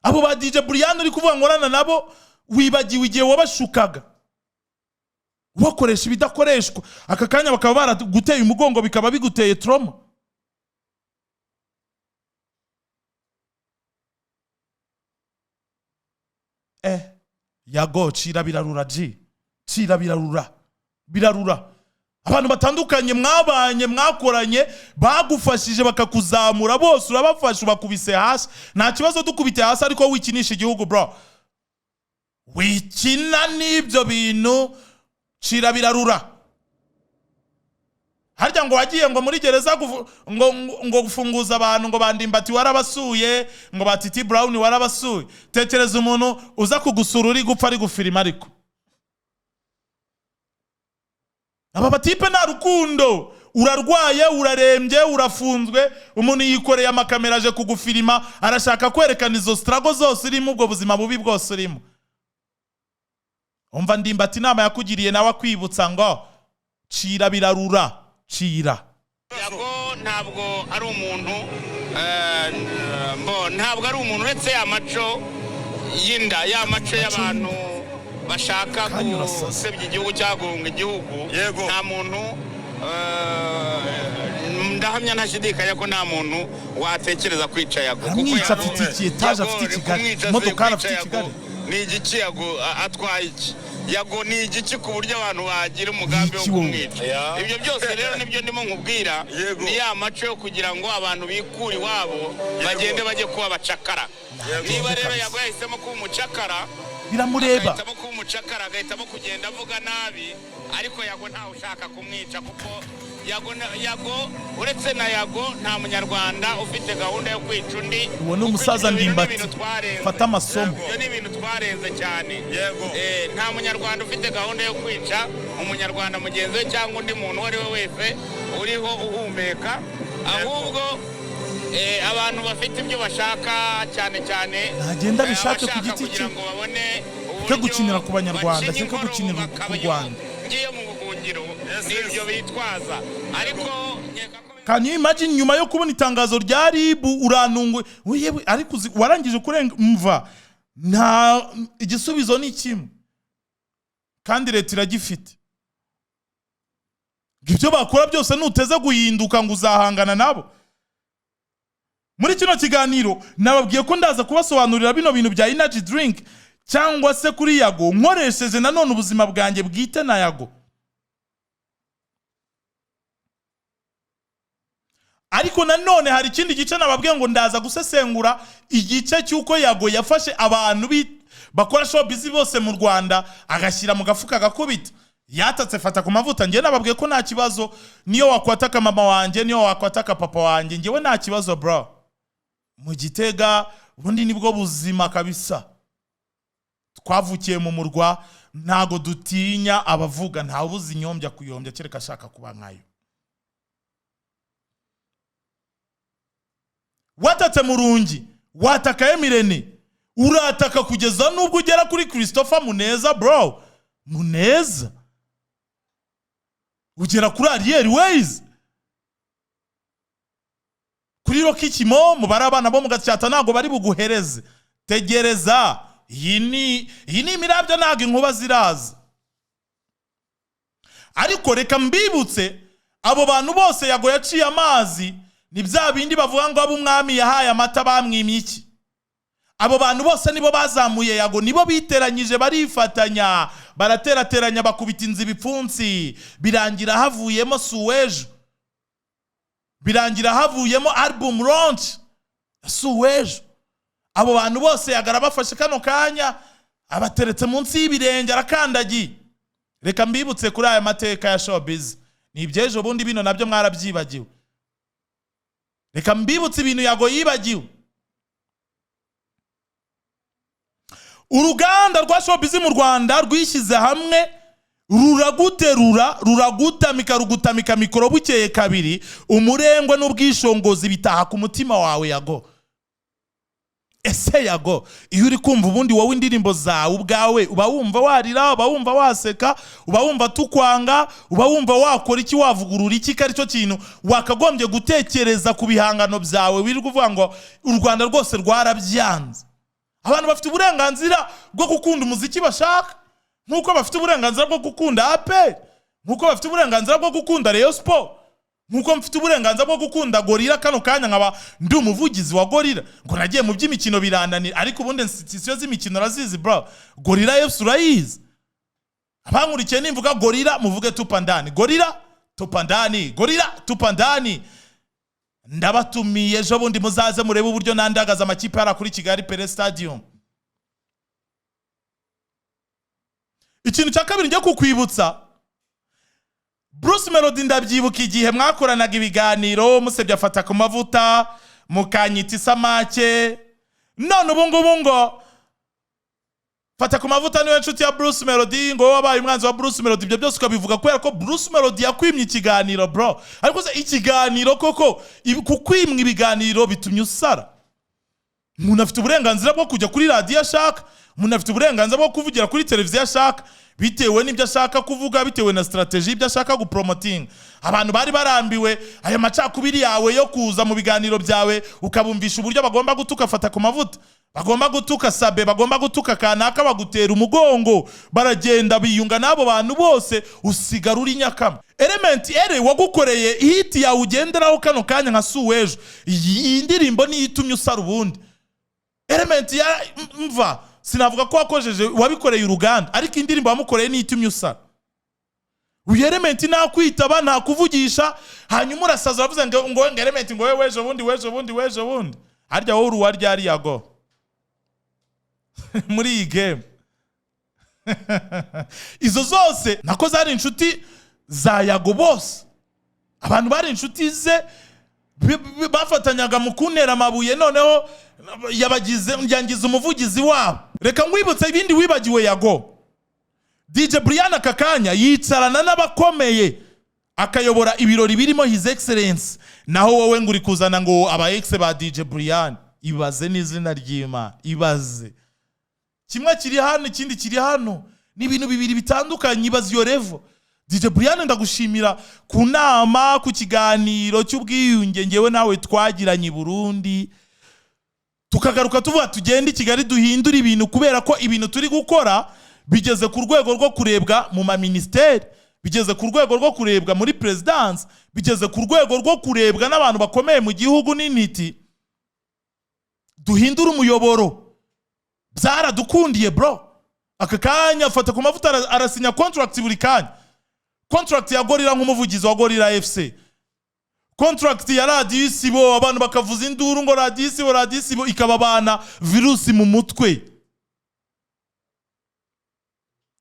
Abo ba DJ Brian uri kuvuga nkorana nabo, wibagiwe igihe wabashukaga ubakoresha ibidakoreshwa, aka kanya bakaba baraguteye umugongo, bikaba biguteye trauma. Yago, cira birarura ji, cira birarura, birarura. Abantu batandukanye mwabanye, mwakoranye, bagufashije bakakuzamura, bose urabafasha, ubakubise hasi. Nta kibazo, dukubite hasi, ariko wikinisha igihugu bro, wikina n'ibyo bintu. Cira birarura. Harya ngo wagiye ngo muri gereza ngo gufunguza abantu, ngo bandimbati warabasuye, ngo ba Titi Brown warabasuye. Tekereza umuntu uza kugusura uri gupfa ari gufirima. Ariko aba batipe nta rukundo. Urarwaye, urarembye, urafunzwe, umuntu yikoreye amakamera aje kugufirima, arashaka kwerekana izo struggle zose urimo, ubwo buzima bubi bwose urimo. Umva Ndimbati inama yakugiriye nawe akwibutsa ngo cira birarura, cira. Yago ntabwo ari umuntu, mbo ntabwo ari umuntu, uretse ya maco y'inda, ya maco y'abantu bashaka Kanya urasaza. gusebya igihugu cyangwa guhunga igihugu. Nta muntu, ndahamya ntashidikanya ko nta muntu watekereza kwica Yago, kuko Aramwica. Yago- Afite iki etaje, Yago, afite i Kigali, kumwica se, imodokari kwica afite i Yago Kigali. Ni igiki Yago atwaye iki? Yago ni igiki ku buryo abantu bagira umugambi wo Iki wowe? kumwica? Ibyo byose rero nibyo ndimo nkubwira, ni ya maco yo kugira ngo abantu bikure iwabo bagende bajye kuba abacakara. Niba rero Yago yahisemo kuba umucakara, Biramureba. agahitamo kuba umucakara, agahitamo kugenda avuga nabi, ariko Yago ntawe ushaka kumwica, kuko Yago Yago, uretse na Yago, nta munyarwanda ufite gahunda yo kwica undi. Uwo ni Kuko umusaza ibyo bintu ni Ndimbati. ibintu twarenze. Fata amasomo. Ibyo ni ibintu twarenze cyane. Nta munyarwanda ufite gahunda yo kwica umunyarwanda mugenzi we cyangwa undi muntu uwo ari we wese uriho uhumeka. Ahubwo abantu bafite ibyo bashaka cyane cyane, Ntagenda abishake ku abashaka giti kugira cye. ngo babone Reke gukinira ku Banyarwanda, bacinye reke inkoro gukinira ku bakaba Rwanda. ngiye mu buhungiro, nibyo bitwaza, ariko nkeka ko Can you imagine, nyuma yo kubona itangazo rya RIB uranungwe yewe, ariko warangije kurenga mva nta igisubizo ni kimwe kandi leta iragifite. Ibyo bakora byose nuteze guhinduka ngo uzahangana nabo. Muri kino kiganiro nababwiye ko ndaza kubasobanurira bino bintu bya energy drink cyangwa se kuri Yago, nkoresheje nanone ubuzima bwanjye bwite na Yago. Ariko nanone hari ikindi gice nababwiye ngo ndaza gusesengura, igice cy'uko Yago yafashe abantu bakora showbiz bose mu Rwanda, agashyira mu gafuka, agakubita. Yatatse Fata ku Mavuta. Njyewe nababwiye ko nta kibazo, niyo wakwataka mama wanjye, niyo wakwataka papa wanjye, njyewe nta kibazo, bro. Mu Gitega ubundi nibwo buzima kabisa. Twavukiye mu murwa, ntago dutinya abavuga. Ntawe ubuze inyombya kuyombya, kereka ashaka kuba nkayo. Watatse Murungi, wataka Emirene, urataka kugeza nubwo ugera kuri Christopher Muneza, bro. Muneza, ugera kuri Ariel Ways, kuri Rocky Kimomo. Bari abana bo mu Gasyata, ntabwo bari buguhereze. Tegereza, iyi ni imirabyo, ntabwo inkuba ziraza. Ariko reka mbibutse, abo bantu bose Yago yaciye amazi, ni bya bindi bavuga ngo abo umwami yahaye amata bamwimye iki? Abo bantu bose nibo bazamuye Yago, nibo biteranyije, barifatanya, baraterateranya, bakubita inzu ibipfunsi, birangira havuyemo Suwejo, birangira havuyemo album launch Suwejo. Abo bantu bose Yagara bafashe kano kanya abateretse munsi y'ibirenge, arakandagiye. Reka mbibutse kuri aya mateka ya showbiz, ni iby'ejo bundi, bino nabyo mwarabyibagiwe. Reka mbibutse ibintu Yago yibagiwe. Uruganda rwa showbiz mu Rwanda rwishyize hamwe, ruraguterura, ruragutamika, rugutamika mikoro. Bukeye kabiri, umurengwe n'ubwishongozi bitaha ku mutima wawe, Yago. Ese Yago, iyo uri kumva ubundi wowe indirimbo zawe ubwawe, uba wumva warira, uba wumva waseka, uba wumva tukwanga, uba wumva wakora iki, wavugurura iki? Ko aricyo kintu wakagombye gutekereza ku bihangano byawe, wirirwa uvuga ngo u Rwanda rwose rwarabyanze. Abantu bafite uburenganzira bwo gukunda umuziki bashaka, nk'uko bafite uburenganzira bwo gukunda APR, nk'uko bafite uburenganzira bwo gukunda Rayon Sport, nk'uko mfite uburenganzira bwo gukunda Gorilla. Kano kanya nkaba ndi umuvugizi wa Gorilla, ngo nagiye mu by'imikino birananira, ariko ubundi institution z'imikino urazizi, bro. Gorilla FC urayizi. Abankurikiye, nimvuga Gorilla muvuge "tupa ndani", "Gorilla tupa ndani", "Gorilla tupa ndani". Ndabatumiye ejo bundi muzaze murebe uburyo nandagaza amakipe yari kuri Kigali Pele Stadium. Ikintu cya kabiri njya kukwibutsa, Bruce Melody, ndabyibuka igihe mwakoranaga ibiganiro musebye Afata ku Mavuta, mukanyita isamake. None ubu ngubu ngo Fata ku Mavuta niwe nshuti ya Bruce Melody, ngo wowe wabaye umwanzi wa Bruce Melody. Ibyo byose ukabivuga kubera ko Bruce Melody yakwimye ikiganiro, bro. Ariko se ikiganiro koko, kukwimwa ibiganiro bitumye usara? Umuntu afite uburenganzira bwo kujya kuri radiyo ashaka, umuntu afite uburenganzira bwo kuvugira kuri televiziyo ashaka, bitewe n'ibyo ashaka kuvuga, bitewe na strategy y'ibyo ashaka gupromotinga. Abantu bari barambiwe aya macakubiri yawe yo kuza mu biganiro byawe, ukabumvisha uburyo bagomba gutuka Fata ku Mavuta, bagomba gutuka Sabe, bagomba gutuka kanaka. Bagutera umugongo, baragenda biyunga n'abo bantu bose, usigara uri nyakama. Element Eleeeh wagukoreye hit yawe ugenderaho kano kanya nka Suwejo, iyi ndirimbo niyo itumye usara. Ubundi Element ya mva, sinavuga ko wakojeje, wabikoreye uruganda, ariko indirimbo wamukoreye niyo itumye usara. Uyu Element ntakwitaba, ntakuvugisha, hanyuma urasaza, uravuze ngo Element ngo wewe wejo bundi, wejo bundi, wejo bundi. Harya wowe uri uwa ryari, Yago, muri iyi game? Izo zose nako zari inshuti za Yago bose, abantu bari inshuti ze bafatanyaga mu kuntera amabuye, noneho yabagize, yangiza umuvugizi wabo. Reka nkwibutse ibindi wibagiwe, Yago. DJ Brian aka kanya yicarana n'abakomeye, akayobora ibirori birimo His Excellence, naho wowe ngo uri kuzana ngo aba ex ba DJ Brian. Ibaze n'izina ry'Imana, ibaze kimwe kiri hano, ikindi kiri hano, ni ibintu bibiri bitandukanye. Ibaze iyo level. DJ Brian, ndagushimira ku nama, ku kiganiro cy'ubwiyunge ngewe nawe twagiranye i Burundi, tukagaruka tuvuga tugende i Kigali duhindure ibintu, kubera ko ibintu turi gukora bigeze ku rwego rwo kurebwa mu maminisiteri, bigeze ku rwego rwo kurebwa muri perezidansi, bigeze ku rwego rwo kurebwa n'abantu bakomeye mu gihugu n'intiti. Duhindure umuyoboro. Byaradukundiye, bro. Aka kanya Fata ku Mavuta arasinya contract buri kanya, contract ya Gorilla nk'umuvugizi wa Gorilla FC. Contract ya Radiyo Isibo, abantu bakavuza induru ngo Radiyo Isibo, Radiyo Isibo, ikababana virusi mu mutwe.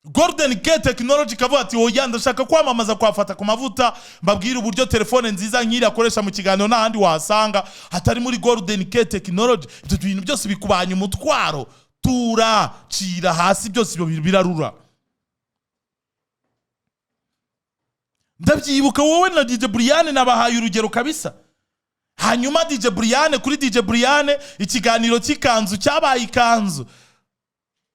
Golden K Technology ikavuga ati: "Oya, ndashaka kwamamaza kwa Fata ku Mavuta, mbabwire uburyo telefone nziza nk'iri akoresha mu kiganiro nta handi wahasanga hatari muri Golden K Technology." Ibyo bintu byose bikubanya umutwaro, tura cira hasi, byose ibyo birarura. Ndabyibuka wowe na DJ Brian, nabahaye urugero kabisa. Hanyuma DJ Brian, kuri DJ Brian ikiganiro cy'ikanzu cyabaye ikanzu.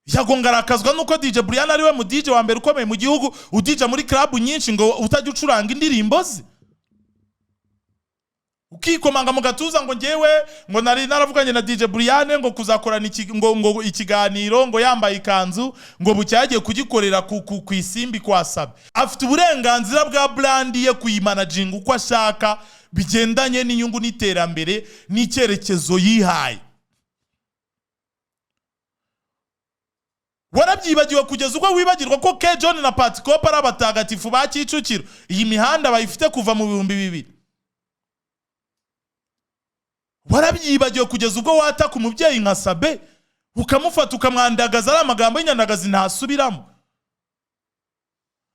Yago arakazwa nuko DJ Brian ariwe mu DJ wa mbere ukomeye mu gihugu, udija muri club nyinshi, ngo utajya ucuranga indirimbo ze, ukikomanga mu gatuza ngo ngewe ngo nari naravuganye na DJ Brian ngo kuzakorana ngo ikiganiro ngo yambaye ikanzu, ngo bucya yagiye kugikorera ku Isimbi kwa Sabe. Afite uburenganzira bwa brand ye kuyimanaginga uko ashaka, bigendanye n'inyungu n'iterambere n'icyerekezo yihaye. Warabyibagiwe kugeza ubwo wibagirwa ko K John na Patikop ari abatagatifu ba Kicukiro, iyi mihanda bayifite kuva mu 2000. Warabyibagiwe kugeza ubwo wataka umubyeyi nka Sabe, ukamufata ukamwandagaza, ari amagambo y'inyandagazi ntasubiramo.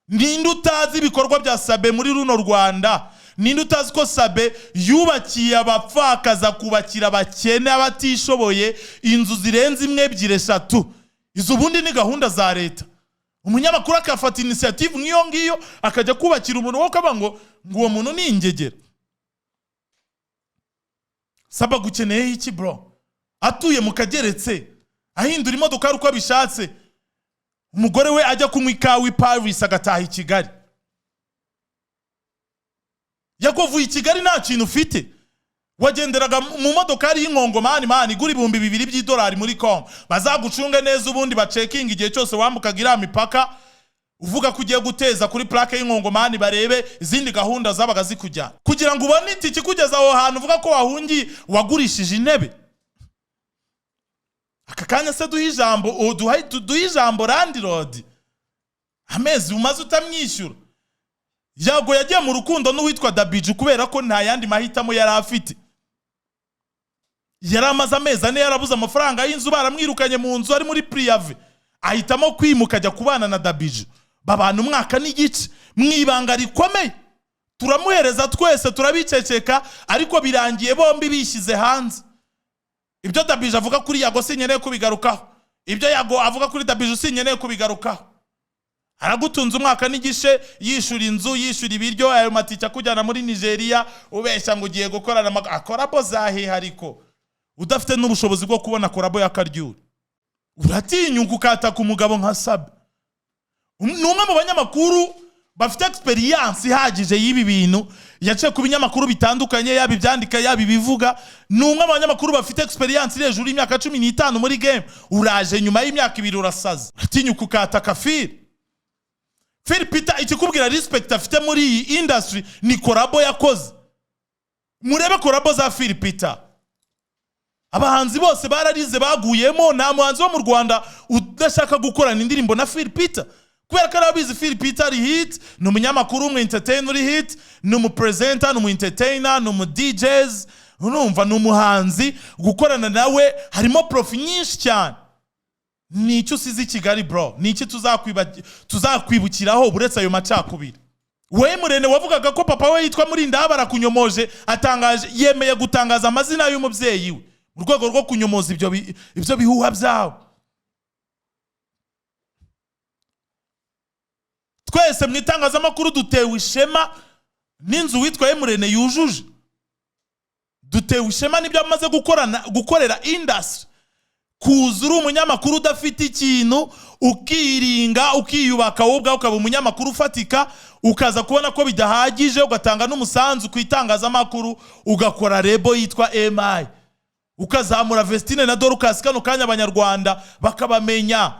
Ninde utazi ibikorwa bya Sabe muri runo Rwanda? Ninde utazi ko Sabe yubakiye abapfakaza, kubakira abakene, abatishoboye inzu zirenze imwe, ebyiri, eshatu? Izo ubundi ni gahunda za leta. Umunyamakuru akafata initiative nk'iyo ngiyo, akajya kubakira umuntu, wo kaba ngo uwo muntu ni ingegera. Saba gukeneye iki bro? Atuye mu kageretse, ahindura imodoka uko abishatse, umugore we ajya kunywa ikawa i Paris agataha i Kigali. Yagovuye i Kigali nta kintu ufite, wagenderaga mu modokari y'inkongomani mani igura $2000 by'idolari muri Congo. Bazagucunge neza ubundi bacekinga igihe cyose wambukaga iriya mipaka, uvuga ko ugiye guteza kuri plaque y'inkongomani, barebe izindi gahunda zabaga zikujyana kugira ngo ubone itike ikugeza aho hantu uvuga ko wahungiye, wagurishije intebe. Aka kanya se duhe ijambo, duhe ijambo landlord, amezi umaze utamwishyura. Yago yagiye mu rukundo n'uwitwa Dabiju kubera ko nta yandi mahitamo yari afite. Yari amaze amezi 4 yarabuze amafaranga y'inzu, baramwirukanye mu nzu ari muri priave, ahitamo kwimuka ajya kubana na Dabiju, babana umwaka n'igice mu ibanga rikomeye. Turamuhereza twese turabiceceka, ariko birangiye bombi bishyize hanze. Ibyo Dabiju avuga kuri Yago sinkeneye kubigarukaho, ibyo Yago avuga kuri Dabiju sinkeneye kubigarukaho. Aragutunze umwaka n'igice, yishura inzu, yishura ibiryo, ayo matike akujyana muri Nigeria, ubeshya ngo ugiye gukorana akorabo zahehe, ariko udafite n'ubushobozi bwo kubona korabo ya Karyuri. Uratinyuka ukataka umugabo nka Sabe. Ni umwe mu banyamakuru bafite experience ihagije y'ibi bintu, yaciye ku binyamakuru bitandukanye, yaba ibyandika yaba ibivuga. Ni umwe mu banyamakuru bafite experience iri hejuru y'imyaka 15 muri game. Uraje nyuma y'imyaka 2 urasaza, uratinyuka ukataka Phil. Phil Peter, ikikubwira respect afite muri iyi industry ni korabo yakoze. Murebe korabo za Phil Peter, abahanzi bose bararize baguyemo, nta muhanzi wo mu Rwanda udashaka gukorana indirimbo na Phil Peter, kubera ko arabizi Phil Peter ari hit, ni umunyamakuru, umu entertainer uri hit, ni umu presenter, ni umu entertainer, ni umu DJs, urumva ni umuhanzi. Gukorana nawe harimo profi nyinshi cyane. Ni icyo usize i Kigali bro, ni iki tuzakwibukiraho uretse ayo macakubiri? We Murene wavugaga ko papa we yitwa Murinda barakunyomoje, atangaje, yemeye gutangaza amazina y'umubyeyi we mu rwego rwo kunyomoza ibyo bihuha byawe. Twese mu itangazamakuru dutewe ishema n'inzu witwa Murene yujuje, dutewe ishema n'ibyo amaze gukorera industry. Kuza uri umunyamakuru udafite ikintu, ukiringa, ukiyubaka wowe ubwawe, ukaba umunyamakuru ufatika, ukaza kubona ko bidahagije, ugatanga n'umusanzu ku itangazamakuru, ugakora rebo yitwa MI, ukazamura Vestine na Dorcas, kano kanya abanyarwanda bakabamenya,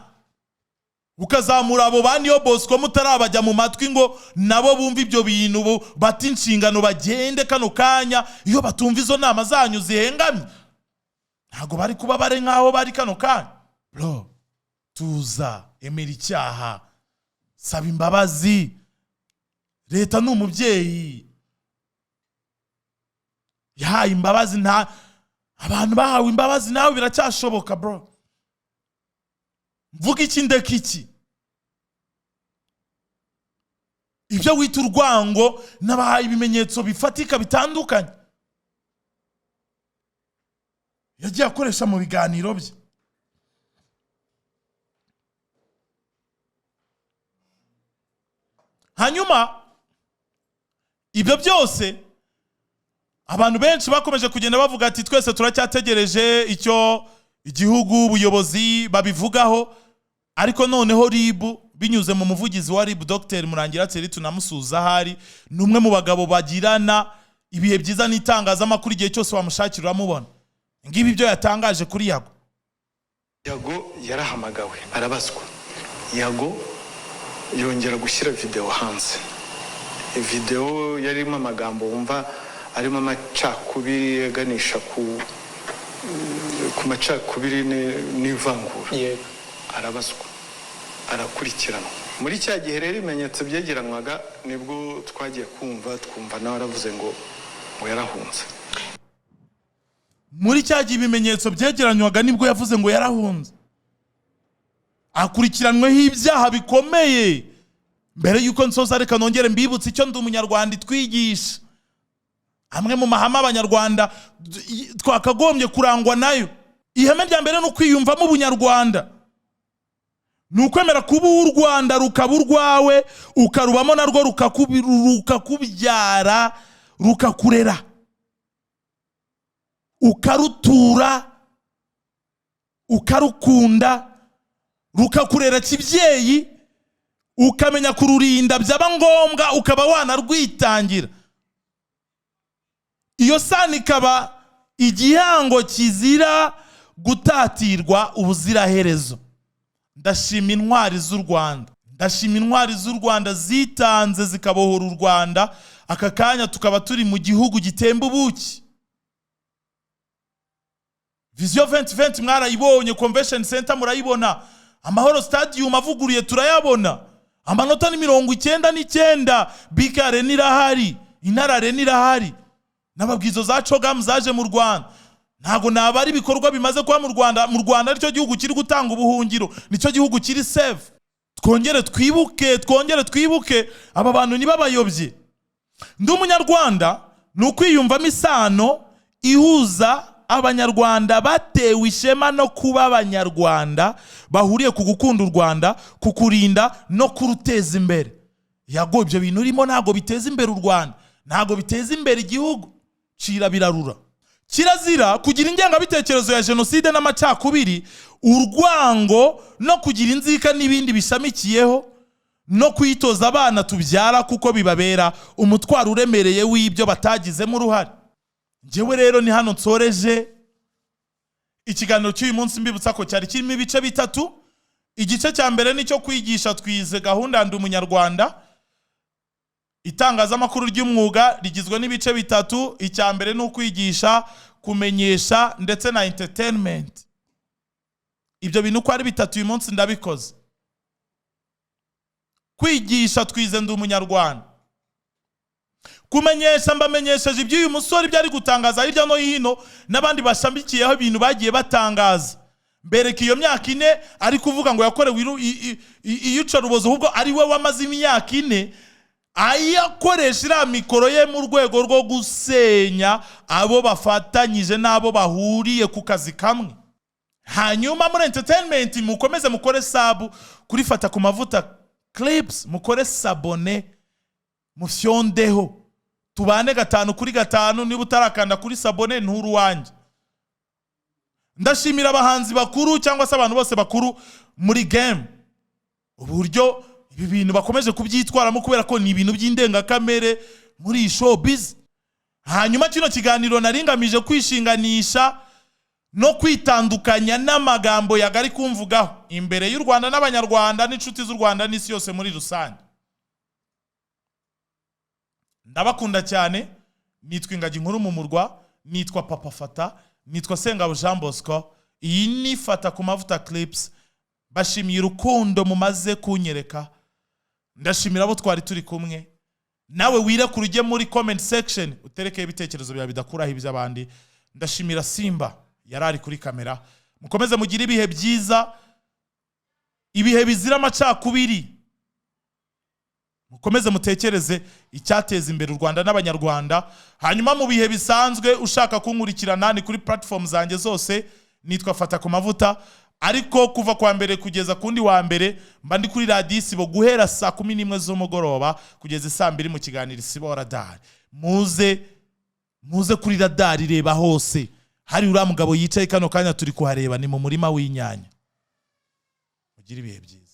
ukazamura abo ba Niyo Bosco mutarabajya mu matwi ngo nabo bumve ibyo bintu, bati inshingano bagende kano kanya. Iyo batumva izo nama zanyu zihengamye ntago bari kuba bare nkaho bari kano kanya. Bro, tuza, emera icyaha, saba imbabazi, leta ni umubyeyi. Yahaye imbabazi, nta abantu bahawe imbabazi, nawe biracyashoboka bro. Mvuga iki, ndeka iki? Ibyo wita urwango, n'abahaye ibimenyetso bifatika bitandukanye yagiye akoresha mu biganiro bye. Hanyuma ibyo byose, abantu benshi bakomeje kugenda bavuga ati twese turacyategereje icyo igihugu, ubuyobozi babivugaho. Ariko noneho RIB, binyuze mu muvugizi wa RIB, Dr Murangira Thierry, tunamusuhuza ahari, ni umwe mu bagabo bagirana ibihe byiza n'itangazamakuru, igihe cyose wamushakira uramubona. Ngibi ibyo yatangaje kuri Yago. Yago yarahamagawe arabazwa. Yago yongera gushyira videwo hanze, videwo yarimo amagambo wumva arimo amacakubiri, aganisha ku macakubiri n'ivangura. Arabazwa, arakurikiranwa. Muri cya gihe rero ibimenyetso byegeranwaga, nibwo twagiye kumva twumva nawe aravuze ngo yarahunze. Muri cya gihe ibimenyetso byegeranywaga, nibwo yavuze ngo yarahunze, akurikiranweho ibyaha bikomeye. Mbere y'uko nsoza, reka nongere mbibutse icyo Ndi Umunyarwanda itwigisha, amwe mu mahame Abanyarwanda twakagombye kurangwa nayo. Ihame rya mbere ni ukwiyumvamo ubunyarwanda, ni ukwemera kuba uw'u Rwanda, rukaba urwawe, ukarubamo narwo, rukakubyara, rukakurera, ukarutura, ukarukunda, rukakurera kibyeyi, ukamenya kururinda, byaba ngombwa ukaba wanarwitangira. Iyo sano ikaba igihango kizira gutatirwa ubuziraherezo. Ndashima intwari z'u Rwanda, ndashima intwari z'u Rwanda zitanze zikabohora u Rwanda, aka kanya tukaba turi mu gihugu gitemba ubuki. Vision 2020 mwarayibonye, Convention Center murayibona, Amahoro Stadium avuguruye turayabona, amanota ni 99, BK Arena irahari, Intare Arena irahari, n'ababwizo za CHOGM zaje mu Rwanda. Ntabwo naba ari ibikorwa bimaze kuba mu Rwanda. Mu Rwanda nicyo gihugu kiri gutanga ubuhungiro, nicyo gihugu kiri safe. Twongere twibuke, twongere twibuke, aba bantu ntibabayobye. Ndi Umunyarwanda ni ukwiyumvamo isano ihuza Abanyarwanda batewe ishema no kuba Abanyarwanda, bahuriye ku gukunda u Rwanda, kukurinda no kuruteza imbere. Yago, ibyo bintu urimo ntabwo biteza imbere u Rwanda, ntabwo biteza imbere igihugu. Cira birarura. Kirazira kugira ingengabitekerezo ya jenoside n'amacakubiri, urwango no kugira inzika n'ibindi bishamikiyeho, no kuyitoza abana tubyara, kuko bibabera umutwaro uremereye w'ibyo batagizemo uruhare. Njyewe rero ni hano nsoreje ikiganiro cy'uyu munsi, mbibutsa ko cyari kirimo ibice bitatu. Igice cya mbere ni cyo kwigisha, twize gahunda Ndi Umunyarwanda. Itangazamakuru ry'umwuga rigizwe n'ibice bitatu: icya mbere ni ukwigisha, kumenyesha ndetse na entertainment. Ibyo bintu uko ari bitatu uyu munsi ndabikoze. Kwigisha, twize Ndi Umunyarwanda. Kumenyesha, mbamenyesheje iby'uyu musore, ibyo ari gutangaza hirya no hino n'abandi bashamikiyeho, ibintu bagiye batangaza. Mbereka iyo myaka 4 ari kuvuga ngo yakorewe iyicarubozo, ahubwo ari we wamaze imyaka 4 ayakoresha iriya mikoro ye mu rwego rwo gusenya abo bafatanyije n'abo bahuriye ku kazi kamwe. Hanyuma muri entertainment, mukomeze mukore sub kuri Fata ku Mavuta Clips, mukore s'abonner, mufyondeho, tubane gatanu kuri gatanu. Niba utarakanda kuri s'abonner, nturi uwanjye. Ndashimira abahanzi bakuru cyangwa se abantu bose bakuru muri game, uburyo ibi bintu bakomeje kubyitwaramo, kubera ko ni ibintu by'indengakamere muri iyi showbiz. Hanyuma kino kiganiro naringamije kwishinganisha no kwitandukanya n'amagambo yagari kumvugaho imbere y'u Rwanda n'Abanyarwanda n'inshuti z'u Rwanda n'isi yose muri rusange. Ndabakunda cyane. Nitwa Ingagi Nkuru mu murwa, nitwa Papa Fata, nitwa Sengabo Jean Bosco. Iyi ni Fata ku Mavuta Clips. Bashimiye urukundo mumaze kunyereka, ndashimira abo twari turi kumwe. Nawe wirekure, ujye muri comment section, uterekeho ibitekerezo byawe bidakuraho iby'abandi. Ndashimira Simba yari ari kuri kamera. Mukomeze mugire ibihe byiza, ibihe bizira amacakubiri. Mukomeze mutekereze icyateza imbere u Rwanda n'Abanyarwanda. Hanyuma mu bihe bisanzwe, ushaka kunkurikirana ni kuri platform zanjye zose, nitwa Fata ku Mavuta. Ariko kuva kwa mbere kugeza kundi wa mbere mba ndi kuri Radiyo Isibo guhera saa 11 z'umugoroba kugeza saa 2 mu kiganiro Isibo Radari. Muze, muze kuri radari, reba hose hari uriya mugabo yicaye kano kanya turi kuhareba, ni mu murima w'inyanya. Mugire ibihe byiza.